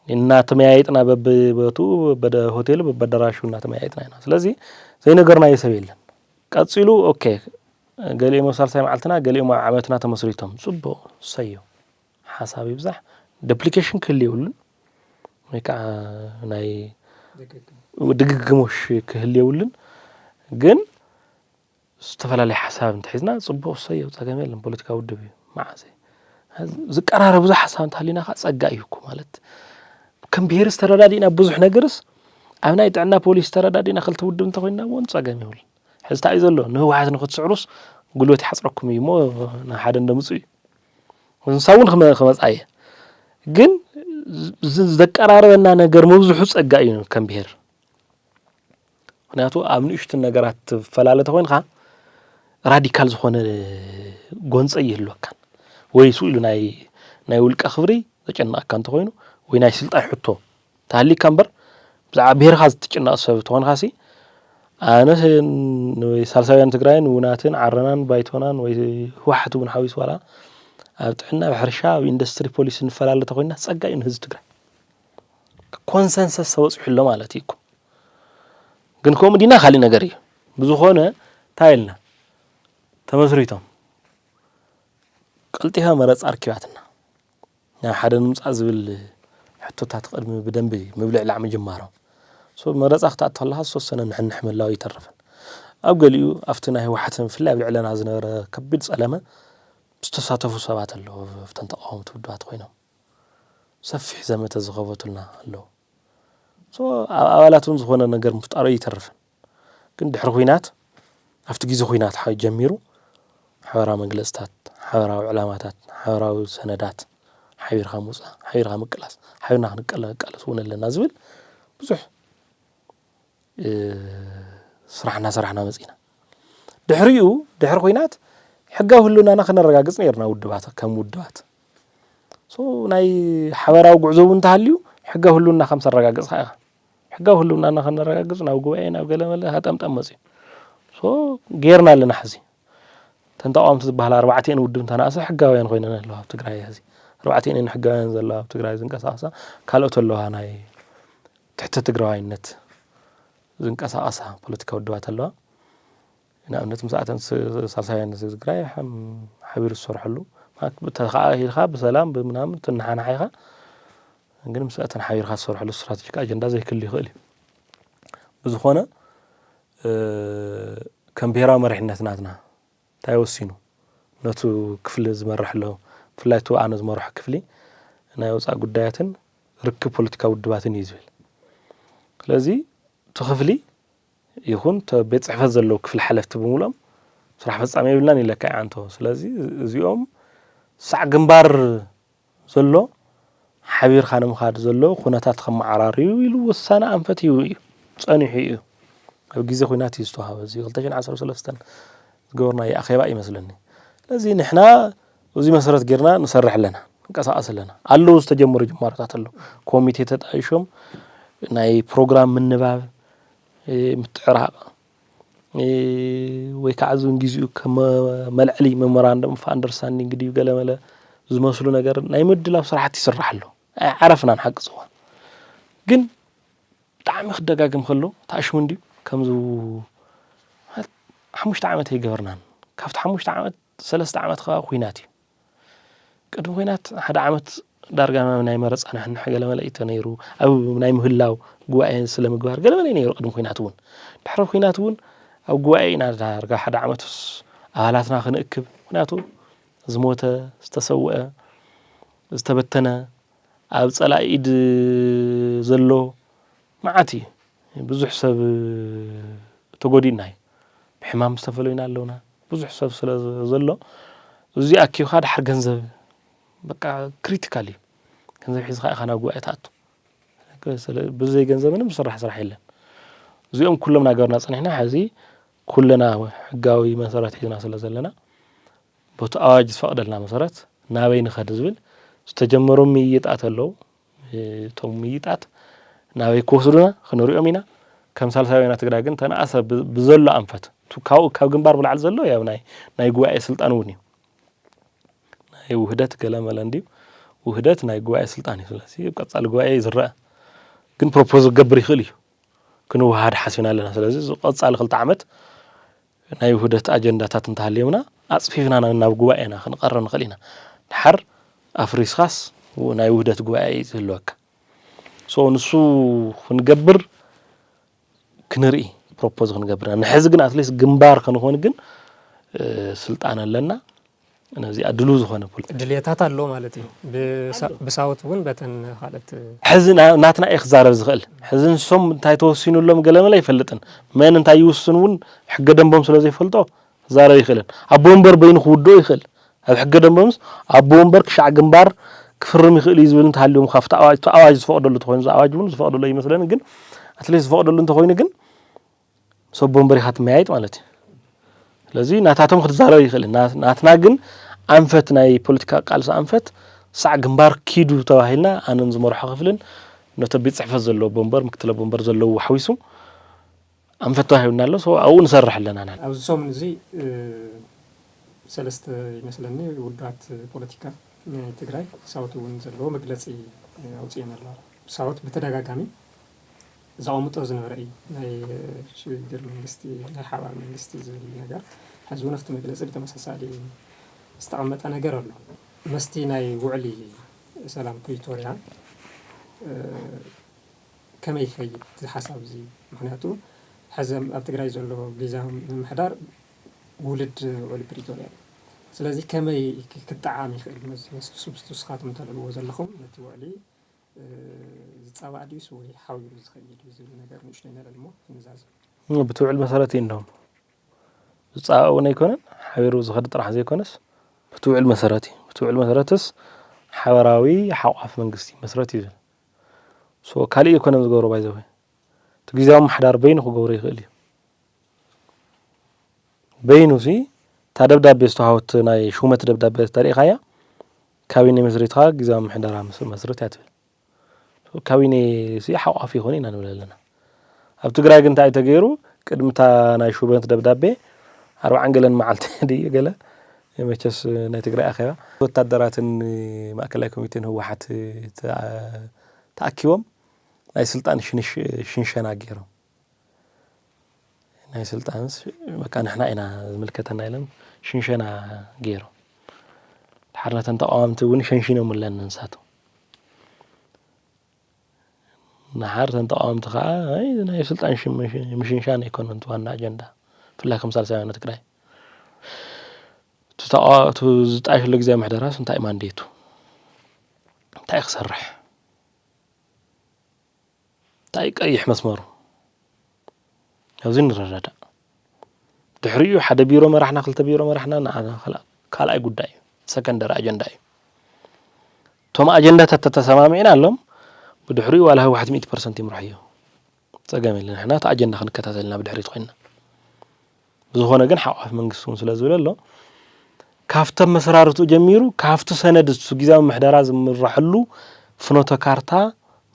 እናተመያየጥና በብቦትኡ በደ ሆቴሉ በበደራሹ እናተመያየጥና ኢና። ስለዚ ዘይነገርናዮ ሰብ የለን። ቀፂሉ ኦኬ ገሊኦም ኣብ ሳልሳይ መዓልትና ገሊኦም ኣብ ዓመትና ተመስሪቶም ፅቡቅ ሰዮ ሓሳብ ይብዛሕ ደፕሊኬሽን ክህል የብሉን ወይ ከዓ ናይ ድግግሞሽ ክህል የብሉን። ግን ዝተፈላለየ ሓሳብ እንተሒዝና ፅቡቅ ሰዮ ፀገም የለን። ፖለቲካ ውድብ እዩ መዓዘ ዝቀራረብ ብዙሕ ሓሳብ እንተሃሊና ከዓ ፀጋ እዩ እኮ ማለት ከም ብሄርስ ተረዳዲእና ብዙሕ ነገርስ ኣብ ናይ ጥዕና ፖሊሲ ተረዳዲእና ክልተ ውድብ እንተኮይንና እውን ፀገም የብሉን። ሕዚ እንታይ እዩ ዘሎ ንህወሓት ንክትስዕሩስ ጉልበት ይሓፅረኩም እዩ እሞ ናብ ሓደ እንደምፁ እዩ። ንሳ እውን ክመ- ክመፃ እየ ግን ዝ- ዝ- ዘቀራረበና ነገር መብዝሑ ፀጋ እዩ ከም ብሄር። ምክንያቱ ኣብ ንእሽትን ነገራት ትፈላለ ተኮይንካ ራዲካል ዝኾነ ጎንፀ ይህልወካን ወይ ስኡ ኢሉ ናይ ናይ ውልቀ ክብሪ ዘጨንቐካ እንተኮይኑ ወይ ናይ ስልጣን ሕቶ ተሃሊካ እምበር ብዛዕባ ብሄርካ ዝትጨነቕ ሰብ ተኾንካ ሲ ኣነ ሳልሳውያን ትግራይን ውናትን ዓረናን ባይቶናን ወይ ህወሓት እውን ሓዊስ ዋላ ኣብ ጥዕና ኣብ ሕርሻ ኣብ ኢንዱስትሪ ፖሊሲ ንፈላለ ተኮይና ፀጋ እዩ ንህዝቢ ትግራይ ኮንሰንሰስ ተበፂሑ ኣሎ ማለት እዩ እኮ ግን ከምኡ ዲና ካሊእ ነገር እዩ ብዝኾነ እንታይ ኢልና ተመስሪቶም ቀልጢፋ መረፃ ኣርኪባትና ናብ ሓደ ንምፃእ ዝብል ሕቶታት ቅድሚ ብደንቢ ምብልዕላዕ ምጅማሮም መረፃ ክትኣቱ ከለካ ዝተወሰነ ንሕንሕ ምላው ይተርፍን ኣብ ገሊኡ ኣብቲ ናይ ህወሓትን ብፍላይ ኣብ ልዕለና ዝነበረ ከቢድ ፀለመ ዝተሳተፉ ሰባት ኣለዉ ኣብተን ተቃወምቲ ውድባት ኮይኖም ሰፊሕ ዘመተ ዝኸፈቱልና ኣለዉ ኣብ ኣባላት እውን ዝኾነ ነገር ምፍጣሩ ይተርፍን ግን ድሕሪ ኩናት ኣብቲ ግዜ ኩናት ጀሚሩ ሓበራዊ መግለፅታት ሓበራዊ ዕላማታት ሓበራዊ ሰነዳት ሓቢርካ ምውፃእ ሓቢርካ ምቅላስ ሓቢርና ክንቃለስ እውን ኣለና ዝብል ብዙሕ ስራሕ እናሰራሕና መፂና ድሕሪኡ ድሕሪ ኩናት ሕጋዊ ህልውናና ከነረጋግፅ ነርና ውድባት ከም ውድባት ናይ ሓበራዊ ጉዕዞ እውን እንተሃልዩ ሕጋዊ ህልውና ከም ተረጋግፅካ ኢኻ ሕጋዊ ህልውናና ከነረጋግፅ ናብ ጉባኤ ናብ ገለመለ ሃጠምጠም መፅዩ ጌርና ኣለና ሕዚ ተን ተቃወምቲ ዝበሃላ ኣርባዕቲኤን ውድብ እንተነኣሰ ሕጋውያን ኮይነን ኣለዋ ኣብ ትግራይ ሕዚ ኣርባዕቲኤን ሕጋውያን ዘለዋ ኣብ ትግራይ ዝንቀሳቀሳ ካልኦት ኣለዋ ናይ ትሕቲ ትግራዋይነት ዝንቀሳቀሳ ፖለቲካ ውድባት ኣለዋ ንኣብነት ምስኣተን ሳልሳውያን ትግራይ ሓቢሩ ዝሰርሐሉ ተኸኣኢልካ ብሰላም ብምናምን ትነሓናሓ ኢኻ ግን ምስኣተን ሓቢርካ ዝሰርሐሉ ስትራቴጂክ ኣጀንዳ ዘይክል ይኽእል እዩ ብዝኾነ ከም ብሄራዊ መሪሕነት ናትና እንታይ ወሲኑ ነቱ ክፍሊ ዝመርሕ ኣሎ። ብፍላይ እቲ ኣነ ዝመርሖ ክፍሊ ናይ ወፃኢ ጉዳያትን ርክብ ፖለቲካዊ ውድባትን እዩ ዝብል። ስለዚ እቲ ክፍሊ ይኹን እቶ ቤት ፅሕፈት ዘለዉ ክፍሊ ሓለፍቲ ብምልኦም ስራሕ ፈፃሚ የብልናን ኢለካ እየ ኣንቶ። ስለዚ እዚኦም ሳዕ ግንባር ዘሎ ሓቢርካ ንምኻድ ዘሎ ኩነታት ከመዓራርዩ ኢሉ ውሳነ ኣንፈት እዩ እዩ ጸኒሑ እዩ። ኣብ ግዜ ኹናት እዩ ዝተዋሃበ። እዚ ክልተ ሽሕን ዓሰርተ ሰለስተን ዝገበርናዮ ኣኼባ እዩ መስለኒ። ስለዚ ንሕና እዚ መሰረት ጌርና ንሰርሕ ኣለና፣ ንንቀሳቐስ ኣለና። ኣለዉ ዝተጀመሩ ጅማሮታት ኣለዉ። ኮሚቴ ተጣይሾም ናይ ፕሮግራም ምንባብ፣ እ፣ ምትዕራቕ፣ እ፣ ወይ ከዓ እዚ እውን ግዜኡ ከም መልዕሊ መሞራንደም ኦፍ ኣንደርስታንዲንግ ድዩ ገለመለ ዝመስሉ ነገር ናይ ምድላው ስራሕቲ ይስራሕ ኣሎ። ኣይዓረፍናን ሓቂ ዝዋን። ግን ብጣዕሚ ክደጋግም ከሎ ተኣሽሙ እንድዩ ከምዚ ሓሙሽተ ዓመት ኣይገበርናን። ካብቲ ሓሙሽተ ዓመት ሰለስተ ዓመት ከዓ ኹናት እዩ። ቅድሚ ኹናት ሓደ ዓመት ዳርጋ ናይ መረፃ ንሕንሕ ገለመለ እዩ ተነይሩ። ኣብ ናይ ምህላው ጉባኤ ስለ ምግባር ገለመለ እዩ ነይሩ ቅድሚ ኹናት እውን። ድሕሪ ኹናት እውን ኣብ ጉባኤ ኢና ዳርጋ ሓደ ዓመትስ ኣባላትና ክንእክብ። ምኽንያቱ ዝሞተ፣ ዝተሰውአ፣ ዝተበተነ፣ ኣብ ፀላኢ ኢድ ዘሎ መዓት እዩ። ብዙሕ ሰብ ተጎዲእና እዩ። ብሕማም ዝተፈለዩና ኣለውና። ብዙሕ ሰብ ስለ ዘሎ እዚ ኣኪብካ ድሓር ገንዘብ በቃ ክሪቲካል እዩ። ገንዘብ ሒዝካ ኢኻ ናብ ጉባኤ ትኣቱ። ስለ-፣ ብዘይ ገንዘብ ምንም ዝስራሕ ስራሕ የለን። እዚኦም ኩሎም እናገበርና ፀኒሕና፣ ሕዚ ኩልና ሕጋዊ መሰረት ሒዝና ስለ ዘለና በቲ ኣዋጅ ዝፈቕደልና መሰረት ናበይ ንኸድ ዝብል ዝተጀመሩ ምይይጣት ኣለዉ። እቶም ምይይጣት ናበይ ክወስዱና ክንሪኦም ኢና። ከም ሳልሳይ ወያነ ትግራይ ግን ተነኣሰ ብ-፣ ብዘሎ ኣንፈት፣ ቱ-፣ ካብኡ ካብ ግንባር ብላዕሊ ዘሎ ያው ናይ፣ ናይ ጉባኤ ስልጣን እውን እዩ። ናይ ውህደት ገለ መለ እንድዩ። ውህደት ናይ ጉባኤ ስልጣን እዩ። ስለዚ ኣብ ቀጻሊ ጉባኤ እዩ ዝረአ። ግን ፕሮፖዝ ክገብር ይኽእል እዩ። ክንወሃድ ሓሲብና ኣለና። ስለዚ እዚ ቀጻሊ ክልተ ዓመት ናይ ውህደት ኣጀንዳታት እንተሃልዮምና ኣጽፊፍና ናብ፣ ናብ ጉባኤና ክንቐርብ ንኽእል ኢና። ድሓር ኣፍሪስኻስ ናይ ውህደት ጉባኤ እዩ ዝህልወካ። ሶ ንሱ ክንገብር ክንርኢ ፕሮፖዝ ክንገብር ኢና። ንሕዚ ግን ኣትሊስት ግንባር ክንኾን ግን፣ እ፣ ስልጣን ኣለና። ነዚኣ ድሉው ዝኾነ ፖለቲ- ድልየታት ኣሎ ማለት እዩ። ብሳ-፣ ብሳውት እውን በተን ካልኦት ሕዚ ና-፣ ናትና እየ ክዛረብ ዝኽእል። ሕዚ ንሶም እንታይ ተወሲኑሎም ገለመለ ኣይፈልጥን። መን እንታይ ይውስን እውን ሕገ ደንቦም ስለ ዘይፈልጦ ክዛረብ ይኽእልን። ኣቦ ወንበር በይኑ ክውድኦ ይኽእል። ኣብ ሕገ ደንቦምስ ኣቦ ወንበር ክሻዕ ግንባር ክፍርም ይኽእል እዩ ዝብል እንተሃልዮም ካብቲ ኣዋጅ፣ እቲ ኣዋጅ ዝፈቕደሉ እንተኾይኑ፣ እዚ ኣዋጅ እውን ዝፈቕደሉ ኣይመስለንን፣ ግን ኣትሊስት ዝፈቕደሉ እንተኾይኑ ግን ምስ ኣቦ ወንበር ኢኻ ትመያየጥ ማለት እዩ። ስለዚ ናታቶም ክትዛረብ ይኽእል። ና-፣ ናትና ግን ኣንፈት ናይ ፖለቲካ ቃልሲ ኣንፈት ሳዕ ግንባር ኪዱ ተባሂልና ኣነን ዝመርሖ ክፍልን ነቶ ቤት ጽሕፈት ዘለዎ ኣቦ ወንበር፣ ምክትል ኣቦ ወንበር ዘለዎ ሓዊሱ ኣንፈት ተዋሂቡና ኣሎ። ሶ ኣብኡ ንሰርሕ ኣለና። ንሕና ኣብዚ ሰሙን እዚ፣ እ፣ ሰለስተ ይመስለኒ ውድባት ፖለቲካ ናይ ትግራይ ሳውት እውን ዘለዎ መግለጺ፣ እ፣ ኣውፅኤን ኣለዋ። ሳውት ብተደጋጋሚ ዘቐምጦ ዝነበረ እዩ። ናይ ሽግግር መንግስቲ፣ ናይ ሓባር መንግስቲ ዝብል ነገር። ሕዚ እውን ኣብቲ መግለጺ ብተመሳሳሊ ዝተቐመጠ ነገር ኣሎ። መስቲ ናይ ውዕሊ ሰላም ፕሪቶርያ፣ እ፣ ከመይ ይኸይድ እዚ ሓሳብ እዚ? ምኽንያቱ ሕዚ ኣብ ትግራይ ዘሎ ግዝያዊ ምምሕዳር ውሉድ ውዕሊ ፕሪቶርያ እዩ። ስለዚ ከመይ ክ-፣ ክጠዓም ይኽእል? ምስ፣ ምስ፣ ምስ ንስኻትኩም እተልዕልዎ ዘለኹም ነቲ ውዕሊ፣ እ፣ ዝፃባእ ድዩስ ወይ ሓዊሩ ዝኸይድ እዩ ዝብል ነገር ንእሽተይ ነለልሞ ክንዛዘም። እም፣ ብቲ ውዕል መሰረት እዩ እንደውም ዝፃባእ እውን ኣይኮነን፣ ሓቢሩ ዝኸድ ጥራሕ ዘይኮነስ ብቲ ውዕል መሰረት እዩ። ብቲ ውዕል መሰረትስ ሓበራዊ ሓቋፍ መንግስቲ መስረት እዩ ዝብል። ሶ፣ ካልእ ኣይኮነን ዝገብሮ፣ ባይ ዘ ወይ። እቲ ግዝያዊ ምምሕዳር በይኑ ክገብሮ ይኽእል እዩ። በይኑ ሲ፣ እታ ደብዳቤ ዝተዋሃበት ናይ ሹመት ደብዳቤ ተሪእኻያ፣ ካቢኔ መስሪትኻ ግዝያዊ ምምሕዳር ምስ-፣ መስርት እያ ትብል። ካቢኔ ሲ ሓቋፍ ይኹን ኢና ንብል ኣለና። ኣብ ትግራይ ግን እንታይ ተገይሩ? ቅድሚ እታ ናይ ሹመት ደብዳቤ ኣርባዓን ገለን መዓልቲ ድዩ ገለ፣ መቸስ ናይ ትግራይ ኣኼባ፣ ወታደራትን ማእከላይ ኮሚቴን ህወሓት ተኣ-፣ ተኣኪቦም ናይ ስልጣን ሽንሽ-፣ ሽንሸና ገይሮም። ናይ ስልጣንስ በቃ ንሕና ኢና ዝምልከተና ኢሎም ሽንሸና ገይሮም። ድሓር ነተን ተቃወምቲ እውን ሸንሺኖምለን ንሳቶም። ንሓር ተን ተቃወምቲ ከዓ፣ ኣይ፣ ናይ ስልጣን ሽም-፣ ምሽንሻን ኣይኮነን እቲ ዋና ኣጀንዳ። ብፍላይ ከም ሳልሳይ ወያነ ትግራይ። እቲ ዝጣየሽሎ ግዜ ምሕደራስ እንታይ ማንዴቱ? እንታይ ክሰርሕ? እንታይ ቀይሕ መስመሩ? ኣብዚ ንረዳዳእ። ድሕሪኡ ሓደ ቢሮ መራሕና ክልተ ቢሮ መራሕና ንዓና ካልኣይ ጉዳይ እዩ። ሰከንደሪ ኣጀንዳ እዩ። እቶም ኣጀንዳታት ተተሰማሚዕና ኣሎም ብድሕሪኡ ዋላ ህወሓት ሚእቲ ፐርሰንት ይምራሕ እዩ። ፀገም የለን። ንሕና እቲ ኣጀንዳ ክንከታተል ኢና ብድሕሪት ኮይና። ብዝኾነ ግን ሓቋፍ መንግስቲ እውን ስለ ዝብል ኣሎ ካብቶም መሰራርትኡ ጀሚሩ ካብቲ ሰነድ እሱ ግዜያዊ ምሕደራ ዝምረሐሉ ፍኖተ ካርታ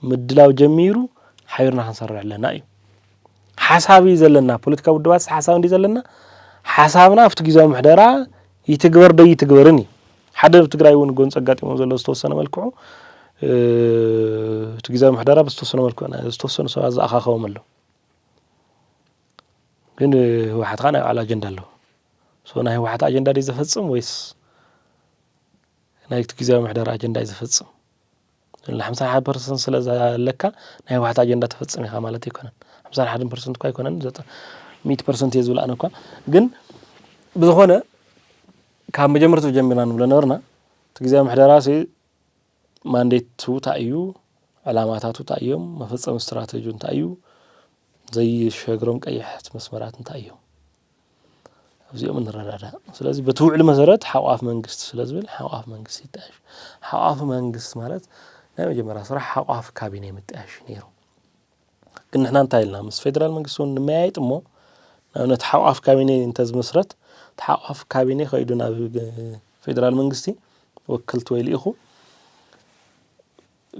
ምድላው ጀሚሩ ሓቢርና ክንሰርሕ ኣለና እዩ። ሓሳብ እዩ ዘለና፣ ፖለቲካዊ ውድባት ሓሳብ እንዲ ዘለና ሓሳብና ኣብቲ ግዜያዊ ምሕደራ ይትግበር ዶ ይትግበርን እዩ። ሓደ ኣብ ትግራይ እውን ጎንፂ ኣጋጢሞ ዘሎ ዝተወሰነ መልክዑ እቲ ግዜያዊ ምሕደራ ብዝተወሰነ መልክዑ ዝተወሰኑ ሰባት ዝኣኻኸቦም ኣሎ። ግን ህወሓት ከዓ ናይ ባዕሉ ኣጀንዳ ኣለዎ። ናይ ህወሓት ኣጀንዳ ድዩ ዘፈፅም ወይስ ናይ ግዜያዊ ምሕደራ ኣጀንዳ እዩ ዘፈፅም? ሓምሳ ሓደ ፐርሰንት ስለ ዘለካ ናይ ህወሓት ኣጀንዳ ተፈፅም ኢኻ ማለት ኣይኮነን። ሓምሳ ሓደ ፐርሰንት እኳ ኣይኮነን፣ ሚእቲ ፐርሰንት እየ ዝብል ኣነ እኳ። ግን ብዝኾነ ካብ መጀመርትኡ ጀሚርና ንብሎ ነበርና እቲ ግዜያዊ ምሕደራ ማንዴቱ እንታይ እዩ? ዕላማታቱ እንታይ እዮም? መፈፀሚ ስትራተጂ እንታይ እዩ? ዘይሸግሮም ቀያሕቲ መስመራት እንታይ እዮም? ኣብዚኦም ንረዳዳእ። ስለዚ በቲ ውዕሊ መሰረት ሓቋፍ መንግስቲ ስለ ዝብል ሓቋፍ መንግስቲ ይጣየሽ። ሓቋፍ መንግስቲ ማለት ናይ መጀመርያ ስራሕ ሓቋፍ ካቢኔ ምጥያሽ ነይሩ። ግን ንሕና እንታይ ኢልና ምስ ፌደራል መንግስቲ እውን ንመያየጥ እሞ ንኣብነት ሓቋፍ ካቢኔ እንተዝምስረት እቲ ሓቋፍ ካቢኔ ከይዱ ናብ ፌደራል መንግስቲ ወክልቲ ወይ ልኢኹ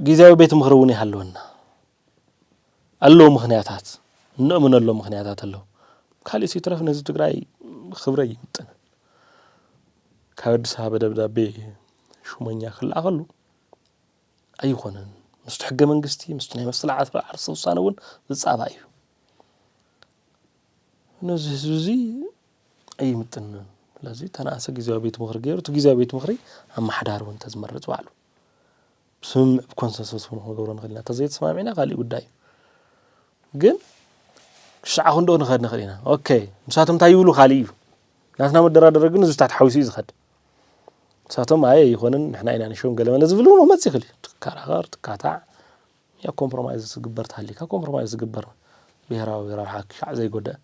ግዜያዊ ቤት ምኽሪ እውን ይሃለወና ኣለዉ ምኽንያታት እንእምነሎም ምኽንያታት ኣለዉ። ካልእ ሲትረፍ ነዚ ትግራይ ክብረ ይምጥን ካብ ኣዲስ ኣበባ ደብዳቤ ሹመኛ ክለኣኸሉ ኣይኾነን። ምስቲ ሕገ መንግስቲ ምስቲ ናይ መሰል ዓርሰ ውሳነ እውን ዝፃባእ እዩ። ነዚ ህዝቢ እዚ ኣይምጥንን። ስለዚ ተናእሰ ግዜያዊ ቤት ምኽሪ ገይሩ እቲ ግዜያዊ ቤት ምኽሪ ኣመሓዳሪ እውን ተዝመርፅ ባዕሉ ብስምምዕ ብኮንሰንሰስ እውን ክንገብሮ ንኽእል ኢና። ተዘይተሰማሚዕና ካሊእ ጉዳይ እዩ። ግን ክሻዓ ክንዶ ንኸድ ንኽእል ኢና። ኦኬ ንሳቶም እንታይ ይብሉ ካሊእ እዩ። ናትና መደራደሪ ግን እዚ ታሕቲ ሓዊሱ እዩ ዝኸድ። ንሳቶም ኣየ ይኾንን ንሕና ኢና ንሾም ገለመለ ዝብል እውን መፅ ይኽእል እዩ። ትከራኸር ትካታዕ ያ ኮምፕሮማይዝ ዝግበር ተሃሊካ ኮምፕሮማይዝ ዝግበር ብሄራዊ ረብሓ ክሻዕ ዘይጎደእ።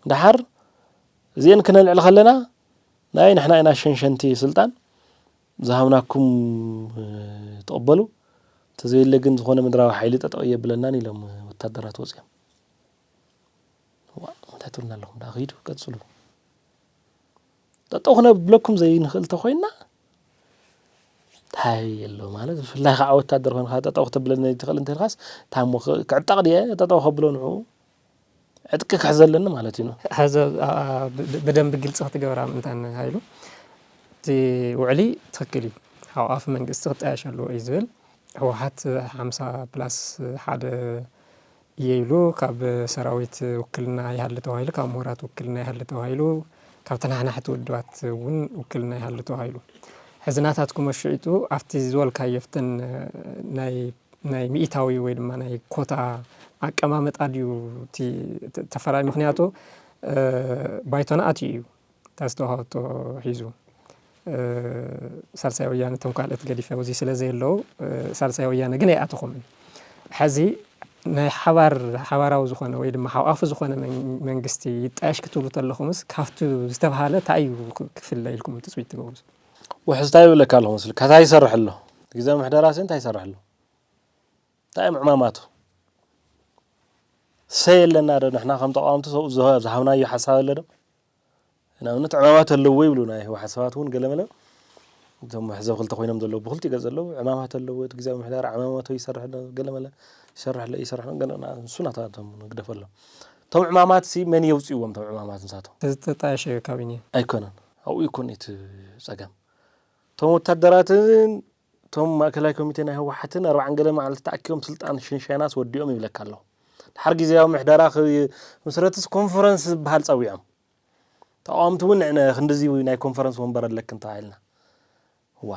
ደሓር እዚአን ክነልዕል ከለና ናይ ንሕና ኢና ሸንሸንቲ ስልጣን ዝሃብናኩም ተቐበሉ፣ እንተዘየለ ግን ዝኾነ ምድራዊ ሓይሊ ጠጠው የብለናን ኢሎም ወታደራት ወፂኦም። እንታይ ትብሉና ኣለኹም? ደኣ ኺዱ ቀፅሉ። ጠጠው ክነብለኩም ዘይንኽእል ተኾይንና እንታይ ኣሎ ማለት ብፍላይ ከዓ ወታደር ኮይንካ ጠጠው ክተብለኒ ትኽእል እንተልካስ ታሞ ክዕጠቕ ድየ ጠጠው ከብሎ ንዑ ዕጥቂ ክሕዘለኒ ማለት እዩ። ሕዚ ብደንብ ግልፂ ክትገብራ ምእንታን ሃይሉ እቲ ውዕሊ ትኽክል እዩ። ሓቋፊ መንግስቲ ክጣየሽ ኣለዎ እዩ ዝብል። ህወሓት ሓምሳ ፕላስ ሓደ እየ ኢሉ ካብ ሰራዊት ውክልና ይሃሊ ተባሂሉ ካብ ምሁራት ውክልና ይሃሊ ተባሂሉ ካብ ተናሓናሕቲ ውድባት እውን ውክልና ይሃሊ ተባሂሉ ሕዚ ናታትኩም ኣሽዒጡ ኣብቲ ዝበልካዮ ፍትን ናይ ናይ ሚእታዊ ወይ ድማ ናይ ኮታ ኣቀማመጣ ድዩ እቲ ተፈራይ ምክንያቱ ባይቶና ኣትዩ እዩ እታ ዝተዋሃበቶ ሒዙ ሳልሳይ ወያነ እቶም ካልኦት ገዲፈ ኣብዚ ስለ ዘየለዉ ሳልሳይ ወያነ ግን ኣይኣተኹምን። ሕዚ ናይ ሓባር ሓባራዊ ዝኾነ ወይ ድማ ሓቋፊ ዝኾነ መንግስቲ ይጣየሽ ክትብሉ ተለኹምስ ካብቲ ዝተብሃለ እንታይ እዩ ክፍለ ኢልኩም ትፅቢት ትገብሩ? ውሕስታ ይብለካ ኣለኹ መስልካ እንታይ ይሰርሕ ኣሎ ግዜ ምሕደራሲ እንታይ ይሰርሕ ኣሎ እንታይ እዮም ዕማማቱ ሰይ ኣለና ዶ ንሕና ከም ተቃወምቲ ሰብኡ ዝሃብናዮ ሓሳብ ኣሎ ዶ ንኣብነት ዕማማት ኣለዎ ይብሉ ናይ ህወሓት ሰባት እውን ገለመለ እቶም መሕዘብ ክልተ ኮይኖም ዘለዉ ብክልቲኡ ገፅ ዘለዉ ዕማማት ኣለዎ እቲ ግዜያዊ ምሕደራ ዕማማቱ ይሰርሕ ኣሎ ገለመለ ይሰርሕ ኣሎ ይሰርሕ ኣሎ ገለ ንሱ ናታቶም ንግደፈሎም እቶም ዕማማት ሲ መን የውፅእዎም እቶም ዕማማት ንሳቶም ዝተጣየሸ ካቢኔ ኣይኮነን ኣብኡ ይኮን እቲ ፀገም እቶም ወታደራትን እቶም ማእከላይ ኮሚቴ ናይ ህወሓትን ኣርባዓን ገለ መዓልቲ ተኣኪቦም ስልጣን ሽንሻይናስ ወዲኦም ይብለካ ኣለኹ። ድሓር ግዝያዊ ምሕደራ ክምስረትስ ኮንፈረንስ ዝበሃል ጸዊዖም። ተቓወምቲ እውን ንዕነ ክንድዚ ናይ ኮንፈረንስ ወንበር ኣለክን ተባሂልና። እዋ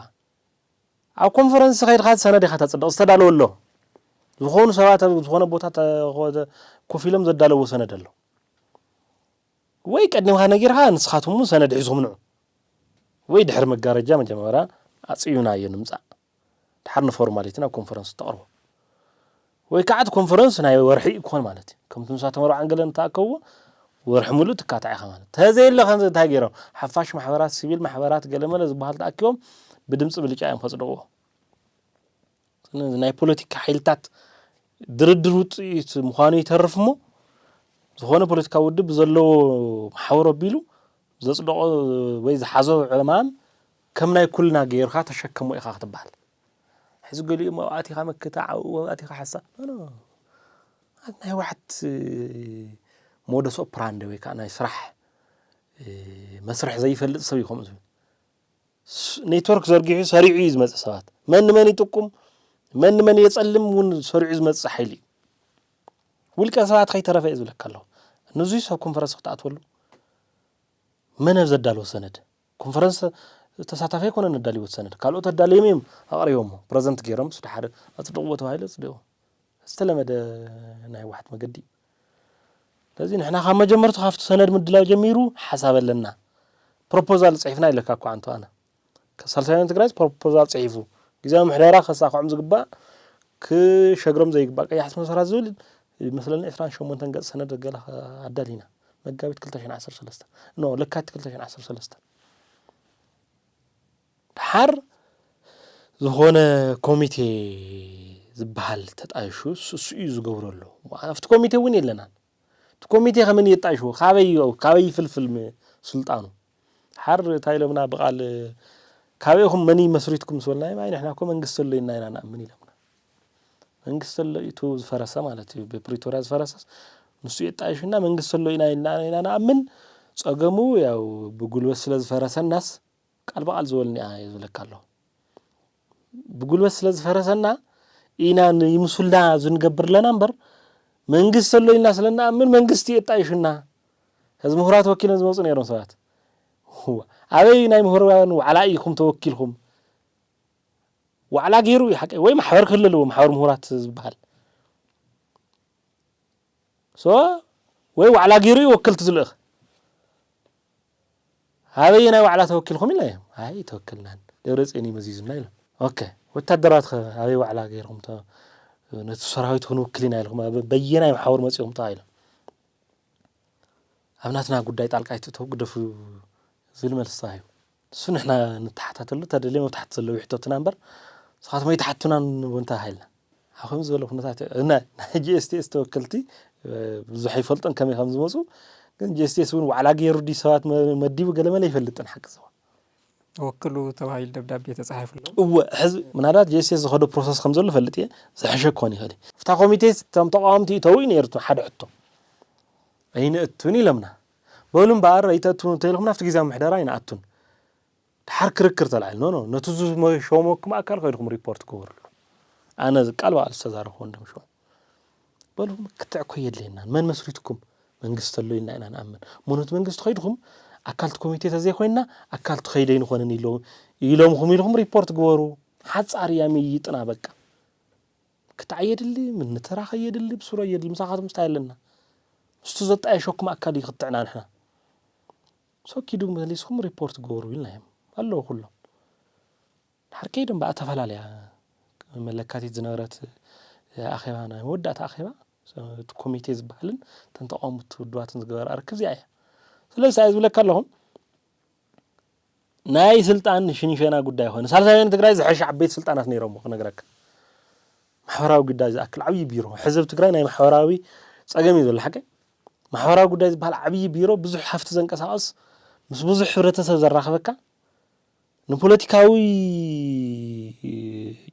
ኣብ ኮንፈረንስ ከይድካ ሰነድ ኢኻ ተጽድቕ ዝተዳለወ ኣሎ። ዝኾኑ ሰባት ኣብ ዝኾነ ቦታ ኮፍ ኢሎም ዘዳለዎ ሰነድ ኣሎ። ወይ ቀዲምካ ነጊርካ ንስኻትኩም እውን ሰነድ ሒዝኩም ንዑ። ወይ ድሕሪ መጋረጃ መጀመርያ ኣጽዩናዮ ንምጻእ፣ ድሓር ንፎርማሊቲ ናብ ኮንፈረንስ ተቕርቦ። ወይ ከዓ እቲ ኮንፈረንስ ናይ ወርሒ ክኾን ማለት እዩ። ከምቲ ንሳቶም ኣርባዓን ገለን ተኣከብዎ፣ ወርሒ ሙሉእ ትካታዕ ኢኻ ማለት። ተዘየለ ከምዚ እንታይ ገይሮም? ሓፋሽ ማሕበራት፣ ሲቪል ማሕበራት፣ ገለመለ ዝበሃል ተኣኪቦም ብድምፂ ብልጫ እዮም ከጽድቕዎ። ስለዚ ናይ ፖለቲካ ሓይልታት ድርድር ውፅኢት ምዃኑ ይተርፍ እሞ፣ ዝኾነ ፖለቲካ ውድብ ብዘለዎ መሓውር ኣቢሉ ዘጽደቖ ወይ ዝሓዞ ዕማም ከም ናይ ኩልና ገይርካ ተሸከሞ ኢኻ ክትበሃል። ሕዚ ገሊኦም ኣብኣቲኻ መክታ፣ ኣብኡ ኣብኣቲኻ ሓሳብ። ኖ፣ ኖ። ናይ ዋሕት ሞደስ ኦፕራንዲ ወይ ከዓ ናይ ስራሕ መስርሕ ዘይፈልጥ ሰብ እዩ ከምኡ ዝብል። ኔትወርክ ዘርጊሑ ሰሪዑ እዩ ዝመጽእ ሰባት። መን ንመን ይጥቁም፣ መን ንመን የጸልም እውን ሰሪዑ ዝመጽእ ሓይሊ እዩ። ውልቀ ሰባት ከይተረፈ እዩ ዝብለካ ኣለኹ። ንዙይ ሰብ ኮንፈረንስ ክትኣትወሉ መን ኣብ ዘዳለዎ ሰነድ? ኮንፈረንስ ተሳታፊ ኣይኮነን ኣዳልዎ ሰነድ። ካልኦት ኣዳልዮም እዮም ኣቕሪቦሞ። ፕረዘንት ገይሮም ምስ ድሓር ኣጽድቕዎ ተባሂሉ ኣጽድቑ። ዝተለመደ ናይ ህወሓት መገዲ እዩ። ስለዚ ንሕና ካብ መጀመርቱ ካብቲ ሰነድ ምድላው ጀሚሩ ሓሳብ ኣለና። ፕሮፖዛል ጽሒፍና ኢለካ እኮ ኣንቱ ኣነ። ሳልሳይ ወያነ ትግራይ ፕሮፖዛል ጽሒፉ ግዜ ምሕደራ ከሳኽዖም ዝግባእ ክሸግሮም ዘይግባእ ቀያሕ ኣስመሰራ ዝብል ይመስለኒ ዕስራን ሸሞንተን ገጽ ሰነድ ገለ ኣዳሊና። መጋቢት ክልተ ሽሕን ዓሰርተ ሰለስተ፣ ኖ፣ ለካቲት ክልተ ሽሕን ዓሰርተ ሰለስተ። ድሓር ዝኾነ ኮሚቴ ዝበሃል ተጣይሹ እሱ እዩ ዝገብሮ ኣሎ። ኣብቲ ኮሚቴ እውን የለናን። እቲ ኮሚቴ ከመን የጣይሽዎ? ካበይ ካበይ ይፍልፍል ስልጣኑ? ድሓር እንታይ ኢሎምና ብቓል፣ ካበይኹም መን መስሪትኩም ምስ በልናዮም፣ ኣይ ንሕና እኮ መንግስቲ ኣሎ ኢልና ኢና ንኣምን ኢሎምና። መንግስቲ ኣሎ፣ እቲ ዝፈረሰ ማለት እዩ፣ ብፕሪቶርያ ዝፈረሰስ ንሱ የጣይሽና፣ መንግስቲ ኣሎ ኢና ኢልና ኢና ንኣምን። ጸገሙ ያው ብጉልበት ስለ ዝፈረሰናስ ቃል ብቓል ዝበሉኒ እየ ዝብለካ ኣለኹ። ብጉልበት ስለ ዝፈረሰና ኢና ይምሱልና ዝንገብር ኣለና እምበር መንግስቲ ኣሎ ኢልና ስለ ንኣምን መንግስቲ የጣይሽና። ሕዚ ምሁራት ወኪሎም ዝመፁ ነይሮም ሰባት። እዋ፣ ኣበይ ናይ ምሁራን ዋዕላ ኢኹም ተወኪልኩም? ዋዕላ ገይሩ እዩ ሓቀይ ወይ ማሕበር ክህሉ ኣለዎ፣ ማሕበር ምሁራት ዝበሃል። ሶ ወይ ዋዕላ ገይሩ እዩ ወከልቲ ዝልእኽ። ኣበየናይ ዋዕላ ተወኪልኩም ኢልና እዮም። ኣይ ተወክልናን፣ ደብረፅዮን እዩ መዚዙና ኢሎም። ኦኬ፣ ወታደራት ከ ኣበይ ዋዕላ ገይርኩም ተ-፣ ነቲ ሰራዊት ክንውክል ኢና ኢልኩም ኣበ-፣ በየናይ መሓውር መፂኦም ተባሂሎም? ኣብ ናትና ጉዳይ ጣልቃ ኣይትእተው ግደፉ ዝብል መልሲ ተዋሂቡ። እሱ ንሕና ንተሓታተሉ ተደልየ መብታሕቲ ዘለዎ ሕቶትና እምበር ንስኻትኩም ኣይትሓቱናን እውን ተባሂልና። ኣብ ከምዚ ዝበለ ኩነታት ኢና ናይ ጂ ኤስ ቲ ኤስ ተወከልቲ ብዙሕ ኣይፈልጦን ከመይ ከም ዝመፁ፣ ግን ጂ ኤስ ቲ ኤስ እውን ዋዕላ ገይሩ ድዩ ሰባት መ-፣ መዲቡ ገለመለ ኣይፈልጥን ሓቂ ዝዋ። ወክሉ ተባሂሉ ደብዳቤ ተፃሒፉ ኣሎ። እወ፣ ሕዚ ምናልባት ጂ ኤስ ቲ ኤስ ዝኸዶ ፕሮሰስ ከም ዘሎ ፈልጥ እየ፣ ዝሕሸ ክኾን ይኽእል እዩ። ኣብታ ኮሚቴ እቶም ተቃወምቲ ይእተዉ እዩ ነይሩ እቲ ሓደ ሕቶ። ኣይንእቱን ኢሎምና። በሉ እምበኣር ኣይተእትዉን እንተኢልኩም ናብቲ ግዜያዊ ምሕደራ ኣይንኣቱን። ድሓር ክርክር ተላዒሉ። ኖ፣ ኖ፣ ነቲ ዝመ-፣ ሸሞኩም ኣካል ከይድኩም ሪፖርት ግበርሉ። ኣነ ቃል ብቓል ዝተዛረብኩ ወንድም ሽዋ። በሉ ክትዕ እኮ የድልየናን። መን መስሪትኩም? መንግስቲ ኣሎ ኢልና ኢና ንኣምን። እሞ ነቲ መንግስቲ ከይድኩም ኣካልቲ ኮሚቴ ተዘይኮይንና ኣካልቲ ከይደ ኣይንኾንን ኢሎ-፣ ኢሎምኹም ኢልኩም ሪፖርት ግበሩ። ሓጻር እያ ምይይጥና በቃ። ክትዕ የድሊ፣ ምንትራኽ የድሊ፣ ብስሮ የድሊ፣ ምሳኻትኩም ስታይ ኣለና። ምስቲ ዘጣየሸኩም ኣካል እዩ ክትዕና ንሕና። ሶ ኪዱ መሊስኩም ሪፖርት ግበሩ ኢልናዮም። ኣለዉ ኩሎም። ድሓር ከይዶም ብኣ ተፈላለያ መለካቲት ዝነበረት ኣኼባ፣ ናይ መወዳእታ ኣኼባ፣ እቲ ኮሚቴ ዝበሃልን እተን ተቃወምቲ ውድባትን ዝገበራ ርክብ እዚኣ እያ። ስለዚ እንታይ ዝብለካ ኣለኹ፣ ናይ ስልጣን ሽንሸና ጉዳይ ኮይኑ፣ ሳልሳይ ወያነ ትግራይ ዝሐሸ ዓበይቲ ስልጣናት ነይሮሞ ክነግረካ። ማሕበራዊ ጉዳይ ዝኣክል ዓብዪ ቢሮ፣ ሕዚ ኣብ ትግራይ ናይ ማሕበራዊ ጸገም እዩ ዘሎ ሓቂ። ማሕበራዊ ጉዳይ ዝበሃል ዓብዪ ቢሮ፣ ብዙሕ ሃፍቲ ዘንቀሳቕስ፣ ምስ ብዙሕ ሕብረተሰብ ዘራኽበካ፣ ንፖለቲካዊ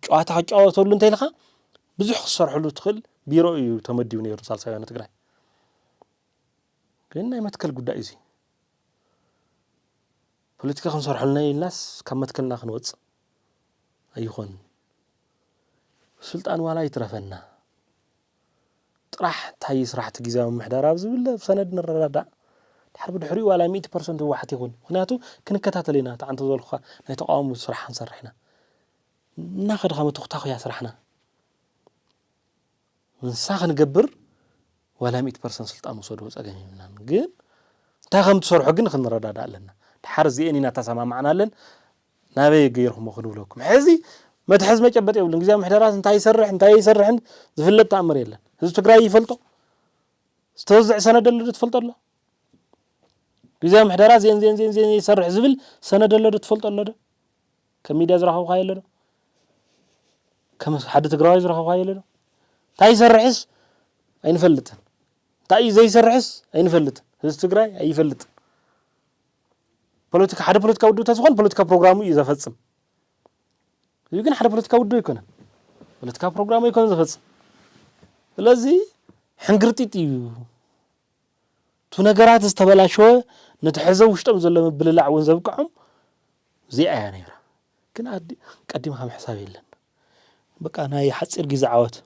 ጨዋታ ክጫወተሉ እንተኢልካ ብዙሕ ክትሰርሐሉ ትኽእል ቢሮ እዩ ተመዲቡ ነይሩ ሳልሳይ ወያነ ትግራይ። ግን ናይ መትከል ጉዳይ እዩ እዚ። ፖለቲካ ክንሰርሐሉ ናይ ኢልናስ ካብ መትከልና ክንወፅእ ኣይኾንን። ስልጣን ዋላ ይትረፈና። ጥራሕ እንታይ እዩ ስራሕቲ ግዜያዊ ምምሕዳር ኣብ ዝብል ኣብ ሰነድ ንረዳዳእ። ድሓር ብድሕሪኡ ዋላ ሚእቲ ፐርሰንት ህወሓት ይኹን። ምኽንያቱ ክንከታተል ኢና፣ እቲ ዓንተ ዝበልኩኻ ናይ ተቃውሞ ስራሕ ክንሰርሕ ኢና። እናኸድኻ ምትኹታኹ እያ ስራሕና። ምንሳ ክንገብር ዋላ ሚእቲ ፐርሰንት ስልጣን ውሰድዎ ጸገም የብልናን። ግን እንታይ ከም ትሰርሖ ግን ክንረዳዳእ ኣለና። ድሓር እዚኤን ኢና ተሰማማዕናለን፣ ናበይ ገይርኩሞ ክንብለኩም። ሕዚ መትሐዚ መጨበጥ የብሉን። ግዜ ምሕደራ እንታይ ይሰርሕ እንታይ ይሰርሕን ዝፍለጥ ተኣምር የለን። ህዝቢ ትግራይ ይፈልጦ፣ ዝተወዝዐ ሰነድ ኣሎ ዶ ትፈልጦ ኣሎ? ግዜ ምሕደራ ዜን ዜን ዜን ዜን ይሰርሕ ዝብል ሰነድ ኣሎ ዶ ትፈልጦ ኣሎ ዶ? ከም ሚድያ ዝረኸብካ የለ ዶ? ከም ሓደ ትግራዋይ ዝረኸብካ የለ ዶ? እንታይ ይሰርሕስ ኣይንፈልጥን፣ እንታይ እዩ ዘይሰርሕስ ኣይንፈልጥን። ህዝቢ ትግራይ ኣይፈልጥን። ፖለቲካ፣ ሓደ ፖለቲካ ውድብ ተዝኾን ፖለቲካ ፕሮግራሙ እዩ ዘፈጽም። እዚ ግን ሓደ ፖለቲካ ውድብ ኣይኮነን፣ ፖለቲካ ፕሮግራሙ ኣይኮነን ዘፈጽም። ስለዚ ሕንግርጢጥ እዩ። እቲ ነገራት ዝተበላሸወ፣ ነቲ ሕዘ ውሽጦም ዘሎ ምብልላዕ እውን ዘብቅዖም እዚኣ እያ ነይራ። ግን ኣዲ-፣ ቀዲምካ ምሕሳብ የለን። በቃ ናይ ሓፂር ግዜ ዓወት፣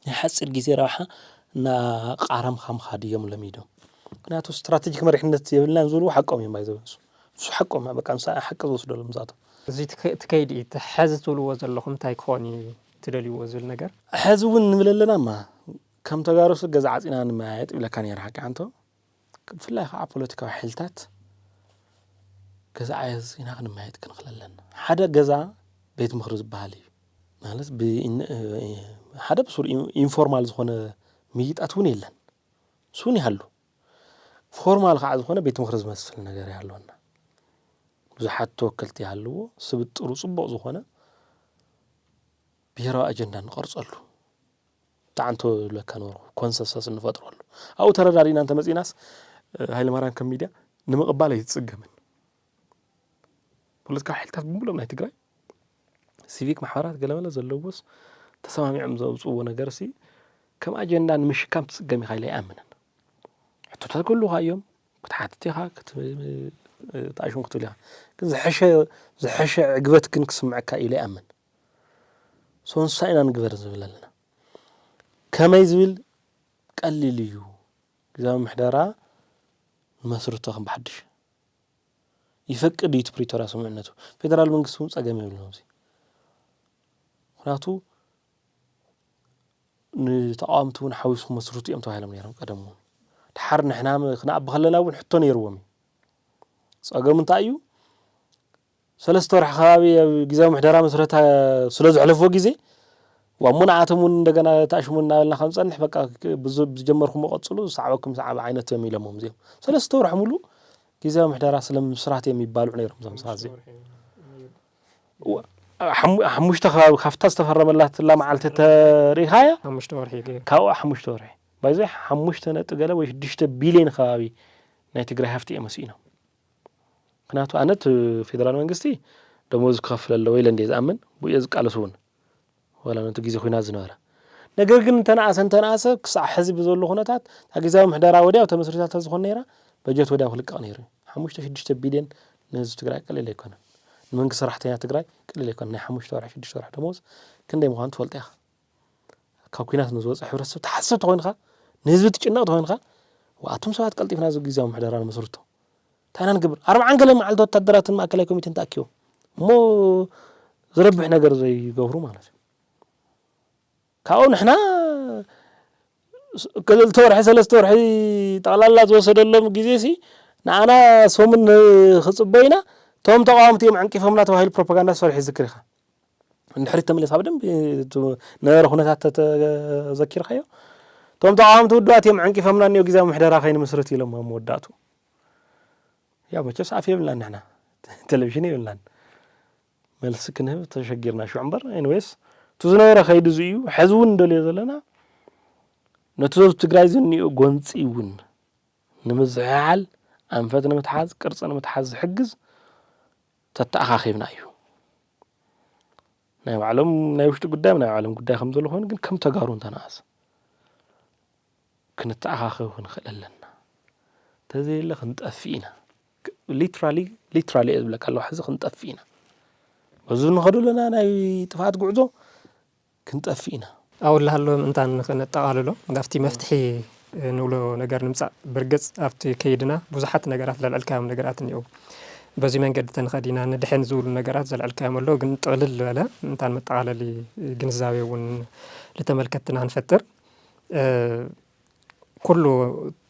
ናይ ሓፂር ግዜ ረብሓ እናቃረምካ ምኻድ እዮም ለሚዶም። ምክንያቱ ስትራቴጂክ መሪሕነት የብልናን ዝብሉ ሓቆም እዮም። ባይዘ ንሱ ሓቆም በቃ ንሳ ሓቂ ዝወስደሉ ምስኣቶም። እዚ እቲ ከ-፣ እቲ ከይዲ እዩ፣ እቲ ሐዚ ትብልዎ ዘለኹም እንታይ ክኾን እዩ ትደልይዎ ዝብል ነገር? ሐዚ እውን ንብል ኣለና እማ፣ ከም ተጋሩስ ገዛ ዓፂና ንመያየጥ ይብለካ ነይረ ሓቂ ዓንቶ። ብፍላይ ከዓ ፖለቲካዊ ሓይልታት ገዛ ዓፂና ክንመያየጥ ክንኽእል ኣለና። ሓደ ገዛ ቤት ምኽሪ ዝበሃል እዩ። ማለት ብ-፣ ኢን-፣ ሓደ ብሱር ኢን-፣ ኢንፎርማል ዝኾነ ምይይጣት እውን የለን። እሱ እውን ይሃሉ። ፎርማል ከዓ ዝኾነ ቤት ምኽሪ ዝመስል ነገር ይሃለወና። ብዙሓት ተወከልቲ ይሃልዎ፣ ስብጥሩ ፅቡቕ ዝኾነ ብሄራዊ ኣጀንዳ ንቐርፀሉ። ተዓንቶ ዝብለካ ነበርኩ፣ ኮንሰንሰስ እንፈጥረሉ። ኣብኡ ተረዳዲእና እንተመፂናስ፣ እ፣ ሃይለማርያም ከም ሚድያ ንምቕባል ኣይትፅገምን። ፖለቲካዊ ሓይልታት ብምሉኦም ናይ ትግራይ፣ ሲቪክ ማሕበራት ገለመለ ዘለዎስ ተሰማሚዖም ዘውፅእዎ ነገርሲ ከም ኣጀንዳ ንምሽካም ትፅገም ኢኻ ኢለ ኣይኣምንን። ሕቶታት ክህልውኻ እዮም፣ ክትሓትት ኢኻ፣ ክት-፣ ጣዕሹም ክትብል ኢኻ። ግን ዝሐሸ፣ ዝሐሸ ዕግበት ግን ክስምዐካ ኢለ ይኣምን። ሶንሳ ኢና ንግበር ዝብል ኣለና። ከመይ ዝብል ቀሊል እዩ። ግዝያዊ ምሕደራ ንመስርቶ ከም ብሓድሽ። ይፈቅድ እዩ እቲ ፕሪቶርያ ስምምዕነቱ። ፌደራል መንግስቲ እውን ጸገም የብሉን ኣብዚ። ምኽንያቱ ንተቓወምቲ እውን ሓዊስኩም መስርቱ እዮም ተባሂሎም ነይሮም ቀደም እውን። ድሓር ንሕና ም-፣ ክንኣቢ ከለና እውን ሕቶ ነይርዎም እዩ። ጸገሙ እንታይ እዩ? ሰለስተ ወርሒ ከባቢ ኣብ ግዝያዊ ምሕደራ መስረታ ስለ ዘሕለፍዎ ግዜ፣ ዋሞ ንዓቶም እውን እንደገና ተኣሽሙ እናበልና ከም ንጸንሕ፣ በቃ፣ ክ-፣ ብዝ-፣ ብዝጀመርኩሞ ቀጽሉ፣ ዝሰዕበኩም ሰዓብ ዓይነት እዮም ኢሎሞም እዚኦም። ሰለስተ ወርሒ ሙሉእ ግዝያዊ ምሕደራ ስለ ምስራት እዮም ይባልዑ ነይሮም እዞም ሰባት እዚኦም። ወ-፣ ሓሙ-፣ ሓሙሽተ ከባቢ ካብታ ዝተፈረመላትላ መዓልቲ ተሪኢኻያ? ሓሙሽተ ወርሒ ገይሩ። ካብኡ ሓሙሽተ ወርሒ። ባይዘ ሓሙሽተ ነጥቢ ገለ ወይ ሽዱሽተ ቢልዮን ከባቢ ናይ ትግራይ ሃፍቲ እዮም ወሲኖም። ምኽንያቱ ኣነ እቲ ፌደራል መንግስቲ ደሞዝ ክኸፍል ኣለዎ ኢለ እንድየ ዝኣምን፣ ብኡ እየ ዝቃለስ እውን። ዋላ ነቲ ግዜ ኹናት ዝነበረ። ነገር ግን እንተነኣሰ፣ እንተነኣሰ ክሳዕ ሕዚ ብዘሎ ኩነታት እታ ግዝያዊ ምሕደራ ወዲያው ተመስሪታ እንተዝኾን ነይራ፣ በጀት ወዲያው ክልቀቕ ነይሩ እዩ። ሓሙሽተ ሽዱሽተ ቢልዮን ንህዝቢ ትግራይ ቀሊል ኣይኮነን። ንመንግስቲ ሰራሕተኛ ትግራይ ቀሊል ኣይኮነን። ናይ ሓሙሽተ ወርሒ፣ ሽዱሽተ ወርሒ ደሞዝ ክንደይ ምዃኑ ትፈልጦ ኢኻ። ካብ ኲናት ንዝወፀ ሕብረተሰብ ትሓስብ ተኾይንኻ፣ ንህዝቢ ትጭነቕ ተኾይንኻ፣ "ዋ፣ ኣቱም ሰባት ቀልጢፍና እዚ ግዝያዊ ምሕደራ ንመስርቶ። እንታይ ኢና ንገብር?" ኣርብዓን ገለን መዓልቲ ወታደራትን ማእከላይ ኮሚቴን ተኣኪቦም እሞ ዝረብሕ ነገር ዘይገብሩ ማለት እዩ። ካብኡ ንሕና ስ-፣ ክልተ ወርሒ፣ ሰለስተ ወርሒ ጠቕላላ ዝወሰደሎም ግዜ ሲ ንኣና ሰሙን ንኽጽበዩና፣ እቶም ተቓወምቲ እዮም ዓንቂፎምና ተባሂሉ ፕሮፓጋንዳ ዝሰርሑ ይዝክር ኢኻ። ንድሕሪት ተመሊስካ ብደንቢ እቲ ነበረ ኩነታት ተተዘኪርካዮ፣ እቶም ተቓወምቲ ውድባት እዮም ዓንቂፎምና እኒኦ ግዝያዊ ምሕደራ ከይንምስርት ኢሎም ኣብ መወዳእቱ። ያው መቸስ ኣፍ የብልናን ንሕና፣ ቴሌቪዥን የብልናን። መልሲ ክንህብ ተሸጊርና ሽዑ እምበር፣ ኤኒዌይስ፣ እቲ ዝነበረ ከይዲ እዚ እዩ። ሕዚ እውን እንደልዮ ዘለና፣ ነቲ ህዝቢ ትግራይ ዘኒኦ ጎንፂ እውን ንምዝሕሓል፣ ኣንፈት ንምትሓዝ፣ ቅርፂ ንምትሓዝ ዝሕግዝ ተተኣኻኺብና እዩ። ናይ ባዕሎም ናይ ውሽጢ ጉዳይ፣ ናይ ባዕሎም ጉዳይ ከም ዘሎ ኮይኑ፣ ግን ከም ተጋሩ እንተነኣስ ክንተኣኻኸብ ክንኽእል ኣለና። እንተዘየለ ክንጠፍእ ኢና። ሊትራሊ፣ ሊትራሊ እየ ዝብለካ ኣለኹ፣ ሕዚ ክንጠፍእ ኢና። በዚ ንኸዶ ኣለና ናይ ጥፍኣት ጉዕዞ ክንጠፍእ ኢና። ኣብኡ እናሃለወ ምእንታን ንኽነጠቓልሎ፣ ናብቲ መፍትሒ ንብሎ ነገር ንምጻእ፣ ብርግጽ ኣብቲ ከይድና ብዙሓት ነገራት ዘልዐልካዮም ነገራት እኒአው። በዚ መንገዲ ተንኸዲና ንድሕን ዝብሉ ነገራት ዘልዐልካዮም ኣለዉ፣ ግን ጥቕልል ዝበለ ምእንታን መጠቓለሊ ግንዛቤ እውን ንተመልከትና ንፈጥር። እ፣ ኩሉ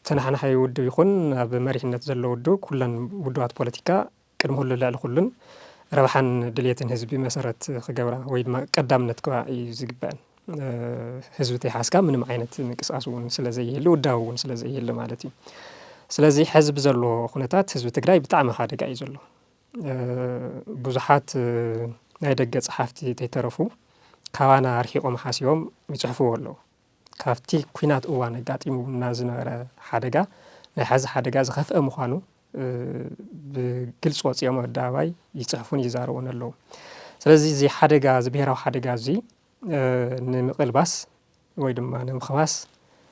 ተናሓናሓይ ውድብ ይኹን ኣብ መሪሕነት ዘሎ ውድብ፣ ኩለን ውድባት ፖለቲካ ቅድሚ ኩሉ ልዕሊ ኩሉን ረብሓን ድልየትን ህዝቢ መሰረት ክገብራ ወይ ድማ ቀዳምነት ክባ እዩ ዝግበአን። ህዝቢ ተይሓዝካ ምንም ዓይነት ምንቅስቃስ እውን ስለ ዘይህሊ፣ ውዳብ እውን ስለ ዘይህሊ ማለት እዩ። ስለዚ ሕዚ ብዘሎ ኩነታት ህዝቢ ትግራይ ብጣዕሚ ሓደጋ እዩ ዘሎ። ብዙሓት ናይ ደገ ጸሓፍቲ ተይተረፉ ካባና ኣርሒቖም ሓሲቦም ይጽሕፍዎ ኣለዉ። ካብቲ ኲናት እዋን ኣጋጢሙና ዝነበረ ሓደጋ ናይ ሐዚ ሓደጋ ዝኸፍአ ምዃኑ ብግልፂ ወፂኦም ኣብ ኣደባባይ ይፅሕፉን ይዛረቡን ኣለዉ። ስለዚ እዚ ሓደጋ፣ እዚ ብሄራዊ ሓደጋ እዚ ንምቕልባስ ወይ ድማ ንምኽባስ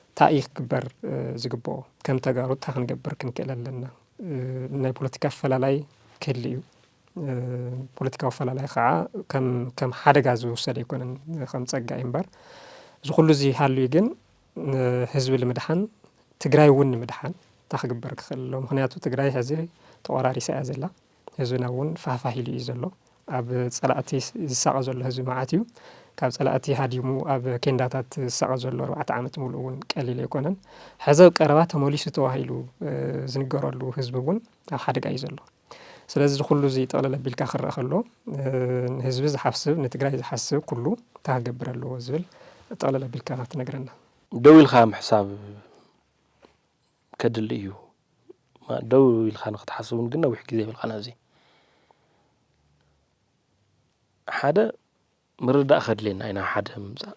እንታይ እዩ ክግበር ዝግብኦ? ከም ተጋሩ እንታይ ክንገብር ክንክእል ኣለና? ናይ ፖለቲካ ኣፈላላይ ክህሉ እዩ። ፖለቲካዊ ኣፈላላይ ከዓ ከም ሓደጋ ዝውሰድ ኣይኮነን፣ ከም ፀጋ እዩ እምበር። እዚ ኩሉ እዚ ሃልዩ ግን ህዝቢ ንምድሓን፣ ትግራይ እውን ንምድሓን እንታይ ክግበር ክኽእል ኣሎ? ምኽንያቱ ትግራይ ሕዚ ተቆራሪሳ እያ ዘላ። ህዝብና እውን ፋህፋህ ኢሉ እዩ ዘሎ። ኣብ ፀላእቲ ዝሳቐ ዘሎ ህዝቢ መዓት እዩ። ካብ ፀላእቲ ሃዲሙ ኣብ ኬንዳታት ዝሳቐ ዘሎ ኣርባዕተ ዓመት ሙሉእ እውን ቀሊል ኣይኮነን። ሕዚ ኣብ ቀረባ ተመሊሱ ተባሂሉ ዝንገረሉ ህዝቢ እውን ኣብ ሓደጋ እዩ ዘሎ። ስለዚ እዚ ኩሉ እዚ ጠቕለል ኣቢልካ ክረኣ ከሎ፣ ንህዝቢ ዝሓስብ፣ ንትግራይ ዝሓስብ ኩሉ እንታይ ክገብር ኣለዎ ዝብል ጠቕለል ኣቢልካ ትነግረና። ደው ኢልካ ምሕሳብ ከድሊ እዩ። ደው ኢልካ ንክትሓስብ እውን ግን ነዊሕ ግዜ የብልካን ኣብዚ። ሓደ ምርዳእ ከድልየና ኢና፣ ሓደ ምምፃእ።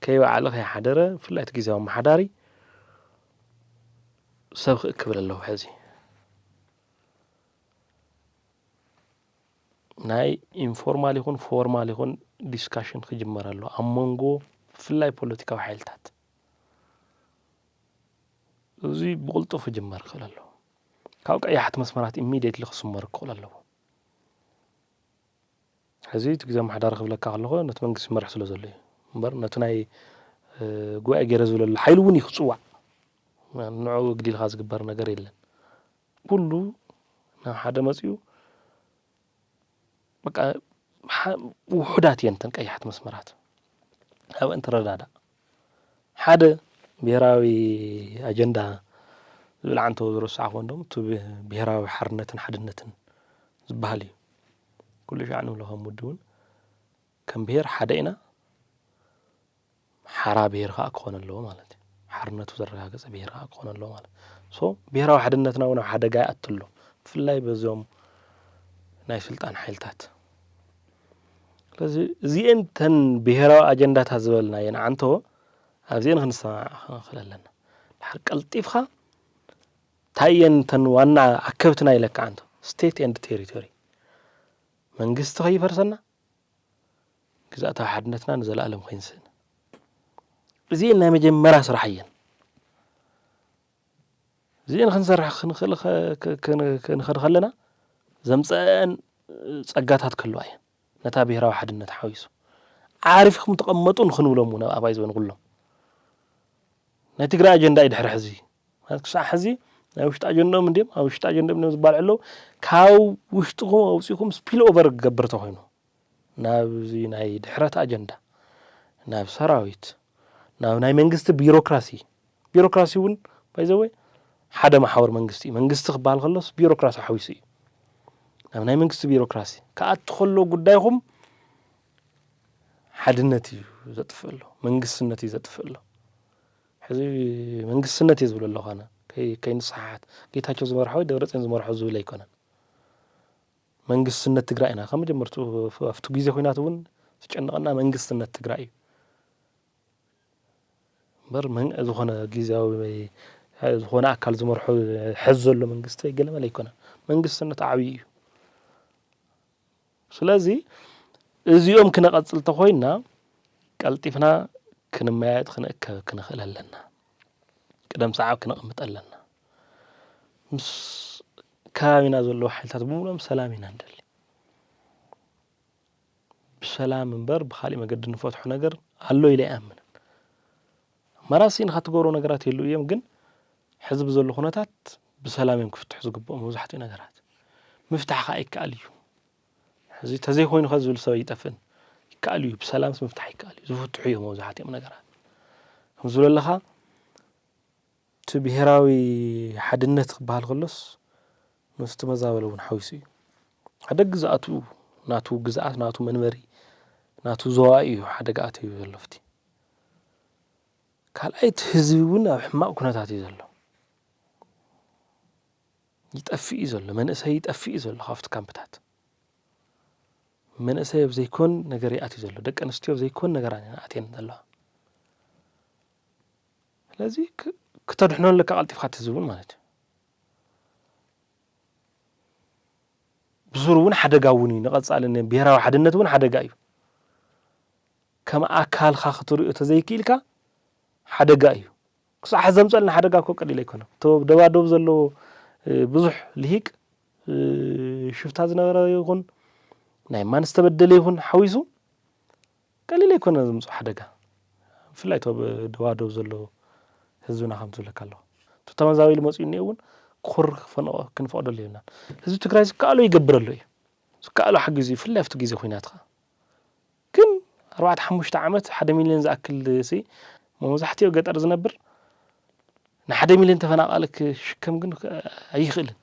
ከይበዓለ ከይሓደረ፣ ብፍላይ እቲ ግዜያዊ ኣመሓዳሪ ሰብ ክእክብል ኣለዎ። ሕዚ ናይ ኢንፎርማል ይኹን ፎርማል ይኹን ዲስካሽን ክጅመር ኣሎ ኣብ መንጎ ብፍላይ ፖለቲካዊ ሓይልታት። እዚ ብቕልጡፍ ክጅመር ክኽእል ኣለዎ። ካብ ቀያሕቲ መስመራት ኢሚድየትሊ ክስመር ክኽእል ኣለዎ። ሕዚ እቲ ግዜ ኣመሓዳሪ ክብለካ ከለኹ ነቲ መንግስቲ ይመርሕ ስለ ዘሎ እዩ እምበር ነቲ ናይ ጉባኤ ገይረ ዝብለሉ ሓይሊ እውን እዩ ክፅዋዕ። ንዕኡ ግዲልካ ዝግበር ነገር የለን። ኩሉ ናብ ሓደ መፂኡ በቃ ውሑዳት እየን እተን ቀያሕቲ መስመራት። ኣብአን ትረዳዳእ። ሓደ ብሄራዊ ኣጀንዳ ዝብል ዓንተቦ ዝረስዓኹ እንደሞ እቲ ብሄራዊ ሓርነትን ሓድነትን ዝበሃል እዩ። ኩሉ ሻዕ ንብሎ ከም ውዲ እውን ከም ብሄር ሓደ ኢና። ሓራ ብሄር ከዓ ክኾን ኣለዎ ማለት እዩ። ሓርነቱ ዘረጋገፀ ብሄር ከዓ ክኾን ኣለዎ ማለት። ሶ ብሄራዊ ሓድነትና እውን ኣብ ሓደጋ ይኣቱ ኣሎ። ብፍላይ በዞም ናይ ስልጣን ሓይልታት። ስለዚ እዚአን ተን ብሄራዊ ኣጀንዳታት ዝበልናየን ዓንተቦ ኣብዚአን ክንሰማማዕ ክንኽእል ኣለና። ድሓር ቀልጢፍካ እንታይ እየን ተን ዋና ኣከብትና ኢለካ ዓንተቦ? ስቴት ኤንድ ቴሪቶሪ። መንግስቲ ከይፈርሰና፣ ግዝኣታዊ ሓድነትና ንዘለኣለም ከይንስእን። እዚአን ናይ መጀመርያ ስራሕ እየን። እዚአን ክንሰርሕ ክንኽእል ክንኽእል ከለና ዘምፀአን ፀጋታት ክህልዋ እየን። ነታ ብሄራዊ ሓድነት ሓዊሱ ዓሪፍኩም ተቐመጡ ንክንብሎም እውን ኣብ ኣባይ ዝበን ኩሎም ናይ ትግራይ ኣጀንዳ እዩ ድሕሪ ሕዚ። ማለት ክሳዕ ሕዚ ናይ ውሽጢ ኣጀንዳኦም እንዲም ኣብ ውሽጢ ኣጀንዳኦም እንዲም ዝበልዑ ኣለዉ። ካብ ውሽጥኹም ኣውፂእኩም ስፒል ኦቨር ክገብር ተኮይኑ ናብዚ ናይ ድሕረት ኣጀንዳ፣ ናብ ሰራዊት፣ ናብ ናይ መንግስቲ ቢሮክራሲ። ቢሮክራሲ እውን ባይዘወይ ሓደ መሓውር መንግስቲ እዩ። መንግስቲ ክበሃል ከሎስ ቢሮክራሲ ሓዊሱ እዩ። ናብ ናይ መንግስቲ ቢሮክራሲ ክኣቱ ከሎ ጉዳይኹም ሓድነት እዩ ዘጥፍእ ኣሎ፣ መንግስትነት እዩ ዘጥፍእ ኣሎ። ሕዚ መንግስትነት እየ ዝብል ኣለኹ ኣነ። ከይ- ከይንሰሓሓት ጌታቸው ዝመርሖ ወይ ደብረፅዮን ዝመርሖ ዝብል ኣይኮነን። መንግስትነት ትግራይ ኢና ካብ መጀመርትኡ፣ ኣብቲ ግዜ ኩናት እውን ዝጨነቐና መንግስትነት ትግራይ እዩ እምበር መን- ዝኾነ ግዜያዊ ወይ ዝኾነ ኣካል ዝመርሖ ሕዚ ዘሎ መንግስቲ ወይ ገለመለ ኣይኮነን። መንግስትነት ዓብዪ እዩ። ስለዚ እዚኦም ክነቐፅል ተኮይንና ቀልጢፍና ክንመያየጥ ክንእከብ ክንኽእል ኣለና። ቅደም ሰዓብ ክነቕምጥ ኣለና። ምስ ከባቢና ዘለዉ ሓይልታት ብምሉኦም ሰላም ኢና ንደሊ። ብሰላም እምበር ብካሊእ መገዲ ንፈትሖ ነገር ኣሎ ኢለ ኣይኣምንን። ኣማራፂ ንካ ትገብሮ ነገራት የሉ እዮም፣ ግን ሕዚ ብዘሎ ኩነታት ብሰላም እዮም ክፍትሑ ዝግብኦም መብዛሕትኡ ነገራት። ምፍታሕ ከዓ ይከኣል እዩ። ሕዚ ተዘይኮይኑ ከ ዝብል ሰብ ኣይጠፍእን። ይከኣል እዩ፣ ብሰላምስ ምፍታሕ ይከኣል እዩ። ዝፍትሑ እዮም መብዛሕትኦም ነገራት። ከም ዝብለለኻ እቲ ብሄራዊ ሓድነት ክበሃል ከሎስ ምስቲ መዛበለ እውን ሓዊሱ እዩ። ሓደ ግዝኣቱ፣ ናቱ ግዝኣት፣ ናቱ መንበሪ፣ ናቱ ዞባ እዩ ሓደጋ ኣትዩ ዘሎ። ኣብቲ ካልኣይ እቲ ህዝቢ እውን ኣብ ሕማቕ ኩነታት እዩ ዘሎ። ይጠፍእ እዩ ዘሎ፣ መንእሰይ ይጠፍእ እዩ ዘሎ ካብቲ ካምፕታት። መንእሰይ ኣብ ዘይኮን ነገር ይኣትዩ ዘሎ፣ ደቂ ኣንስትዮ ኣብ ዘይኮን ነገራን እየን ኣትየን ዘለዋ። ስለዚ ክ- ክተድሕኖ ኣለካ ቀልጢፍካ እቲ ህዝቢ እውን ማለት እዩ። ብስሩ እውን ሓደጋ እውን እዩ፣ ንቐፃሊ ን- ብሄራዊ ሓድነት እውን ሓደጋ እዩ። ከም ኣካልካ ክትሪኦ ተዘይክኢልካ ሓደጋ እዩ። ክሳዕ ዘምፀልና ሓደጋ እኮ ቀሊል ኣይኮነን። እቶ ደባዶብ ዘለዎ እ፣ ብዙሕ ልሂቅ እ፣ ሽፍታ ዝነበረ ይኹን ናይ ማን ዝተበደለ ይኹን ሓዊሱ ቀሊል ኣይኮነ ዝምፅኦ ሓደጋ። ብፍላይ እቶ ደባዶብ ዘሎ ህዝብና ከም ዝብለካ ኣለኹ። እቶ ተመዛቢሉ መፅኡ እኒኦ እውን ክኹር ክፈንቆ ክንፈቕደሉ የብልናን። ህዝቢ ትግራይ ዝከኣሎ ይገብረሉ እዩ። ዝከኣሎ ሓጊዙ እዩ፣ ብፍላይ ኣብቲ ግዜ ኩናት ኸዓ። ግን ኣርባዕተ ሓሙሽተ ዓመት ሓደ ሚልዮን ዝኣክል ሲ መብዛሕትኡ ገጠር ዝነብር ንሓደ ሚልዮን ተፈናቓሊ ክሽከም ግን ኣይኽእልን።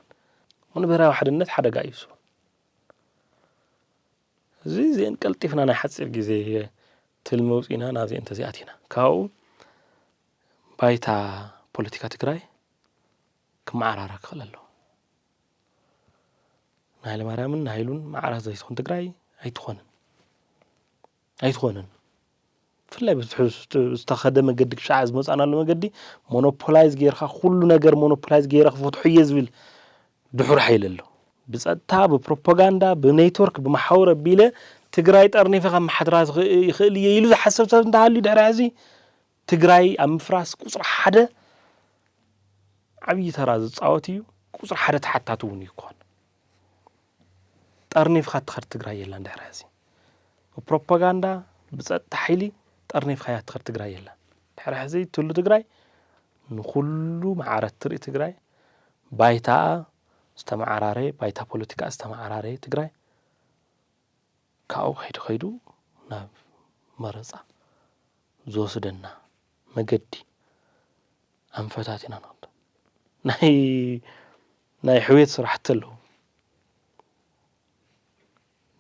ንብሄራዊ ሓድነት ሓደጋ እዩ እሱ። እዚ እዚአን ቀልጢፍና ናይ ሓፂር ግዜ ትልሚ ኣውፂእና ናብዚአን ተዚኣት ኢና። ካብኡ ባይታ ፖለቲካ ትግራይ ክመዓራረ ክኽእል ኣለዎ። ንሃይለማርያምን ንሃይሉን መዓራት ዘይትኾን ትግራይ ኣይትኾንን። ኣይትኾንን። ብፍላይ ብዝተኸደ መገዲ ክሻዕ ዝመፃናሉ መገዲ ሞኖፖላይዝ ጌርካ ኩሉ ነገር ሞኖፖላይዝ ጌረ ክፈትሖ እየ ዝብል ድሑር ሓይሊ ኣሎ። ብፀጥታ፣ ብፕሮፓጋንዳ፣ ብኔትወርክ፣ ብመሓውር ኣቢለ ትግራይ ጠርኒፈ ካብ መሓድራ ዝኽእ- ይኽእል እየ ኢሉ ዝሓሰብ ሰብ እንተሃልዩ ድሕሪ ሕዚ ትግራይ ኣብ ምፍራስ ቁፅሪ ሓደ ዓብዪ ተራ ዝፃወት እዩ። ቁፅሪ ሓደ ተሓታቲ እውን እዩ ክኾን። ጠርኒፍካ ትኸድ ትግራይ የላን ድሕሪ ሕዚ። ብፕሮፓጋንዳ ብፀጥታ ሓይሊ ጠርኒፍካያ ትኸድ ትግራይ የላን። ድሕሪ ሕዚ ትህሉ ትግራይ ንኹሉ መዓረት ትርኢ ትግራይ ባይታኣ ዝተመዓራረ ባይታ ፖለቲካ ዝተመዓራረ ትግራይ ካብኡ ከይዱ ከይዱ ናብ መረፃ ዝወስደና መገዲ ኣንፈታት ኢና ንኸዶ። ናይ ናይ ሕውየት ስራሕቲ ኣለዉ፣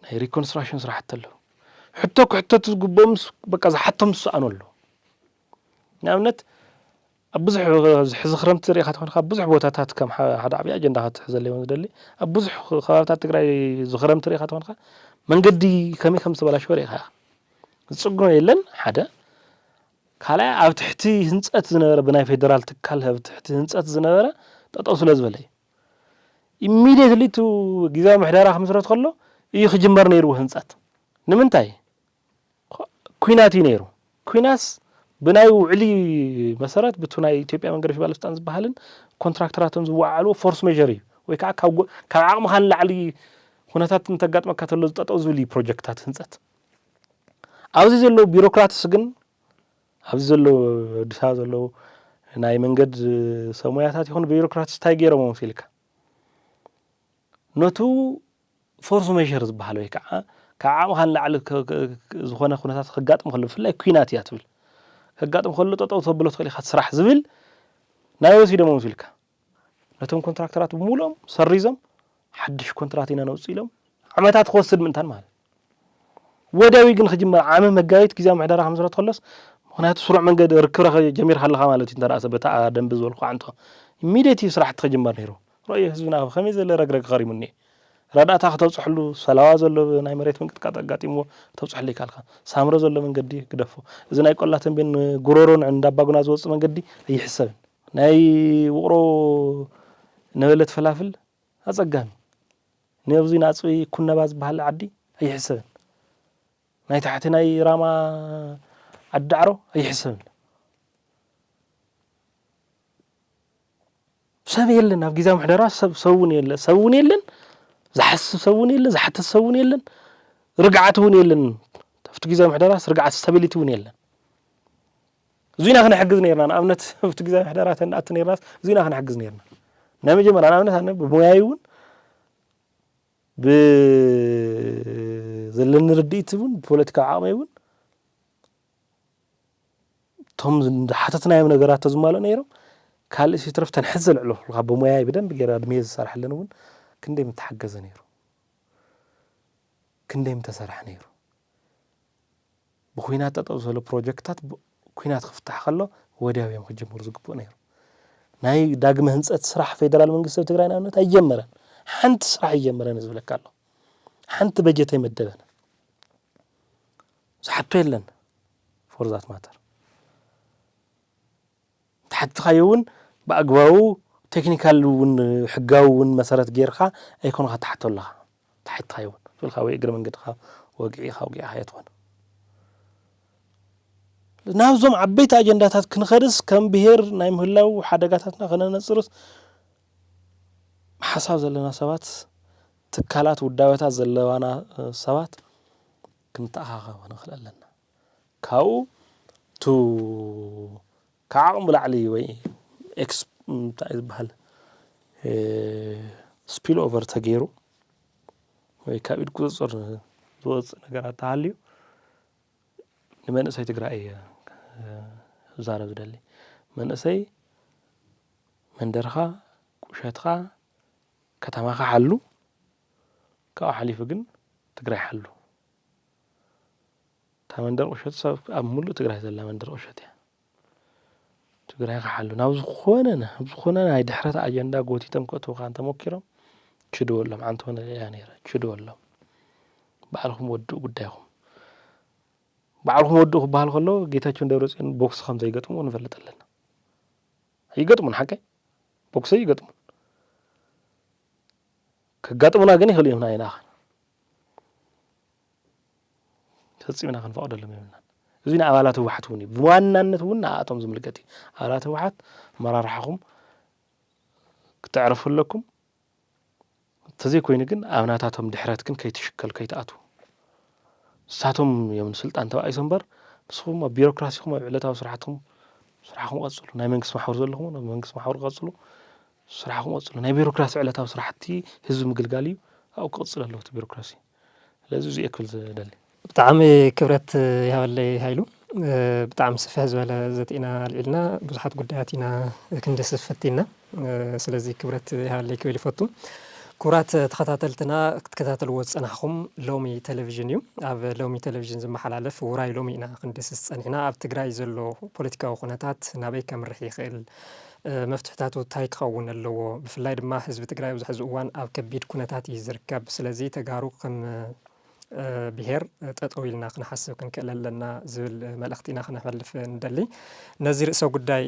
ናይ ሪኮንስትራክሽን ስራሕቲ ኣለዉ። ሕቶ ክሕተቱ ዝግብኦም ምስ- በቃ ዝሓቶም ዝሰኣኑ ኣለዉ። ንኣብነት ኣብ ብዙሕ ሕዚ ክረምቲ ሪኢኻ ተኾንካ ኣብ ብዙሕ ቦታታት ከም ሓደ ዓብዪ ኣጀንዳ ክትሕዘለይ እውን ዝደሊ ኣብ ብዙሕ ከባብታት ትግራይ ዝክረምቲ ሪኢኻ ተኾንካ መንገዲ ከመይ ከም ዝተበላሸወ ሪኢኻ ዝፅግኖ የለን ሓደ ካልኣይ ኣብ ትሕቲ ህንፀት ዝነበረ ብናይ ፌደራል ትካል ኣብ ትሕቲ ህንፀት ዝነበረ ጠጠው ስለ ዝበለ እዩ። ኢሚድየትሊ እቲ ግዜያዊ ምሕደራ ክምስረት ከሎ እዩ ክጅመር ነይርዎ ህንፀት። ንምንታይ? ኩናት እዩ ነይሩ። ኩናትስ ብናይ ውዕሊ መሰረት ብቱ ናይ ኢትዮጵያ መንገዲ ባለስልጣን ዝበሃልን ኮንትራክተራትን ዝወዓልዎ ፎርስ ሜር እዩ ወይ ከዓ ካብ ዓቕምኻ ንላዕሊ ኩነታት እንተጋጥመካ ተሎ ዝጠጠው ዝብል እዩ ፕሮጀክትታት ህንፀት። ኣብዚ ዘለዉ ቢሮክራትስ ግን ኣብዚ ዘለዉ ኣዲስ ኣበባ ዘለዉ ናይ መንገድ ሰሙያታት ይኹን ቢሮክራትስ እንታይ ገይሮም መሲልካ ነቱ ፎርስ ሜር ዝበሃል ወይ ከዓ ካብ ዓቕምኻ ንላዕሊ ዝኾነ ኩነታት ክጋጥም ከሎ ብፍላይ ኩናት እያ ትብል ከጋጥም ከሎ ጠጠው ተብሎ ትኽእል ኢኻ ስራሕ ዝብል ናይ ወሲዶም መሲልካ ነቶም ኮንትራክተራት ብምሉኦም ሰሪዞም ሓድሽ ኮንትራት ኢና ነውፅእ ኢሎም ዓመታት ክወስድ ምእንታን ማለት ወድያዊ ግን ክጅመር ዓመት መጋቢት ግዜያዊ ምሕደራ ክምስረት ከሎስ ምክንያቱ ስሩዕ መንገዲ ርክብ ረኸ ጀሚርካ ኣለካ ማለት እዩ እንተደኣ በታ ደንቢ ዝበልኩ ዓንቶ ኢሚድየት እዩ ስራሕቲ ክጅመር ነይሩ ረእዮ ህዝብና ከመይ ዘለ ረግረግ ከሪሙ እኒኤ ረዳእታ ከተብፅሕሉ ሰላዋ ዘሎ ናይ መሬት ምንቅጥቃጥ ኣጋጢምዎ ከተብፅሕሉ ይካልካ ሳምረ ዘሎ መንገዲ ግደፎ እዚ ናይ ቆላ ተንቤን ጉሮሮን እንዳባጉና ዝወፅእ መንገዲ ኣይሕሰብን ናይ ውቕሮ ነበለት ፈላፍል ኣጸጋሚ ነብዚ ናጽቢ ኩነባ ዝበሃል ዓዲ ኣይሕሰብን ናይ ታሕቲ ናይ ራማ ዓዲ ዳዕሮ ኣይሕሰብን ሰብ የለን ኣብ ግዜ ምሕደራ ሰብ ሰውን የለ ሰውን የለን ዝሓስብ ሰውን የለን ዝሓተት ሰውን የለን ርግዓት እውን የለን ኣብቲ ግዜ ምሕደራ ርግዓት ስታቢሊቲ እውን የለን እዙ ኢና ክንሕግዝ ነርና ንኣብነት ኣብቲ ግዜ ምሕደራ ተንኣቲ ነርናስ እዙ ኢና ክንሕግዝ ነርና ናይ መጀመርያ ንኣብነት ኣነ ብሞያይ እውን ብዘለኒ ርድኢት እውን ብፖለቲካዊ ዓቕመይ እውን እቶም ዝሓተትናዮም ነገራት ተዝማልኡ ነይሮም ካልእ ሲትረፍ ተንሕት ዘልዕሎ ካብ ብሞያይ ብደንብ ገይረ ዕድሜ ዝሰርሐለን እውን ክንደይ ምተሓገዘ ነይሩ፣ ክንደይ ምተሰርሐ ነይሩ። ብኩናት ጠጠው ዝበለ ፕሮጀክትታት ብ- ኩናት ክፍታሕ ከሎ ወዲያው እዮም ክጅምሩ ዝግብኡ ነይሩ። ናይ ዳግመ ህንፀት ስራሕ ፌደራል መንግስቲ ኣብ ትግራይ ንኣብነት ኣይጀመረን። ሓንቲ ስራሕ ኣይጀመረን ዝብለካ ኣሎ። ሓንቲ በጀት ኣይመደበን። ዝሓቶ የለን። ፎር ዛት ማተር ተሓትኻዮ እውን ብኣግባቡ ቴክኒካል እውን ሕጋዊ እውን መሰረት ጌርካ ኣይኮንካ ትሓቶ ኣለኻ። ተሓትኻዮ እውን ዝብልካ ወይ እግረ መንገድካ ወግዒኻ ውጊዕኻ እያ ትኾን። ናብዞም ዓበይቲ ኣጀንዳታት ክንኸድስ ከም ብሄር ናይ ምህላው ሓደጋታትና ከነነፅርስ ሓሳብ ዘለና ሰባት፣ ትካላት ውዳበታት ዘለዋና ሰባት ክንተኣኻኸብ ክንኽእል ኣለና። ካብኡ ቱ ካብ ዓቕሚ ላዕሊ ወይ ኤክስ እንታይ ዝበሃል ስፒል ኦቨር ተገይሩ ወይ ካብ ኢድ ቁፅፅር ዝወፅእ ነገራት ተሃልዩ ንመንእሰይ ትግራይ እየ ክዛረብ ዝደሊ። መንእሰይ መንደርኻ፣ ቁሸትኻ፣ ከተማኻ ሓሉ። ካብኡ ሓሊፉ ግን ትግራይ ሓሉ። እታ መንደር ቁሸት ሰብ ኣብ ሙሉእ ትግራይ ዘላ መንደር ቁሸት እያ። ትግራይ ክሓሉ ናብ ዝኾነ ናብ ዝኾነ ናይ ድሕረት ኣጀንዳ ጎቲቶም ከእትውካ እንተሞኪሮም ችድወሎም። ዓንተ ሆነ እያ ነይረ ችድወሎም። ባዕልኹም ወድኡ ጉዳይኹም። ባዕልኹም ወድኡ ክበሃል ከሎ ጌታቸውን ደብረፅዮን ቦክስ ከም ዘይገጥሙ ንፈልጥ ኣለና። ይገጥሙን ሓቀይ ቦክስ ይገጥሙን። ከጋጥሙና ግን ይኽእሉ እዮም። ንዓይና ፈፂምና ክንፈቕደሎም የብልናን። እዚ ንኣባላት ህወሓት እውን እዩ። ብዋናነት እውን ንኣቶም ዝምልከት እዩ። ኣባላት ህወሓት መራርሓኹም ክተዕርፉ ኣለኩም። እንተዘይኮይኑ ግን ኣብ ናታቶም ድሕረት ግን ከይትሽከል ከይትኣትዉ። ንሳቶም እዮም ንስልጣን ተባኢሶ እምበር ንስኹም ኣብ ቢሮክራሲኹም ኣብ ዕለታዊ ስራሕትኹም ስራሕኹም ቀፅሉ። ናይ መንግስቲ ማሕበር ዘለኹም እውን ኣብ መንግስቲ ማሕበር ቀፅሉ፣ ስራሕኹም ቀፅሉ። ናይ ቢሮክራሲ ዕለታዊ ስራሕቲ ህዝቢ ምግልጋል እዩ። ኣብኡ ክቕፅል ኣለዎ እቲ ቢሮክራሲ። ስለዚ እዚ እየ ክብል ዝደሊ። ብጣዕሚ ክብረት ይሃበለይ ሃይሉ። ብጣዕሚ ስፍሕ ዝበለ ዘተ ኢና ኣልዒልና፣ ብዙሓት ጉዳያት ኢና ክንድስፍ ፈቲና። ስለዚ ክብረት ይሃበለይ ክብል ይፈቱ። ክቡራት ተኸታተልትና ክትከታተልዎ ዝጸናሕኹም ሎሚ ቴሌቪዥን እዩ። ኣብ ሎሚ ቴሌቪዥን ዝመሓላለፍ ውራይ ሎሚ ኢና ክንድስስ ጸኒሕና። ኣብ ትግራይ ዘሎ ፖለቲካዊ ኩነታት ናበይ ከምርሕ ይኽእል፣ መፍትሕታቱ እንታይ ክኸውን ኣለዎ፣ ብፍላይ ድማ ህዝቢ ትግራይ ኣብዚ ሕዚ እዋን ኣብ ከቢድ ኩነታት እዩ ዝርከብ። ስለዚ ተጋሩ ከም ብሄር ጠጠው ኢልና ክንሓስብ ክንክእል ኣለና ዝብል መልእኽቲ ኢና ክነሕልፍ ንደሊ። ነዚ ርእሰ ጉዳይ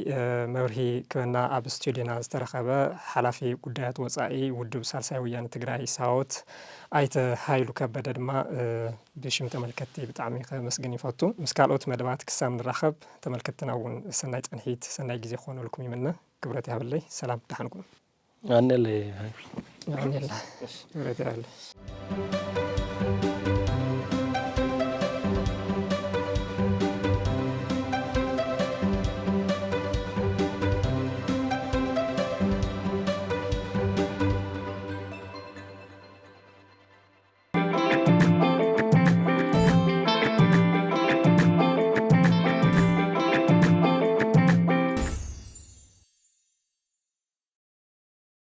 መብርሂ ክበና ኣብ ስቱዲዮና ዝተረኸበ ሓላፊ ጉዳያት ወፃኢ ውድብ ሳልሳይ ወያነ ትግራይ ሳወት ኣይተ ሃይሉ ከበደ ድማ ብሽም ተመልከትቲ ብጣዕሚ ከመስግን ይፈቱ። ምስ ካልኦት መደባት ክሳብ ንራኸብ ተመልከትትና እውን ሰናይ ፃንሒት ሰናይ ግዜ ክኾነልኩም ይምነ። ክብረት ይሃበለይ። ሰላም ደሓንኩም። ኣነለ ኣሜላ ክብረት ይሃበለይ።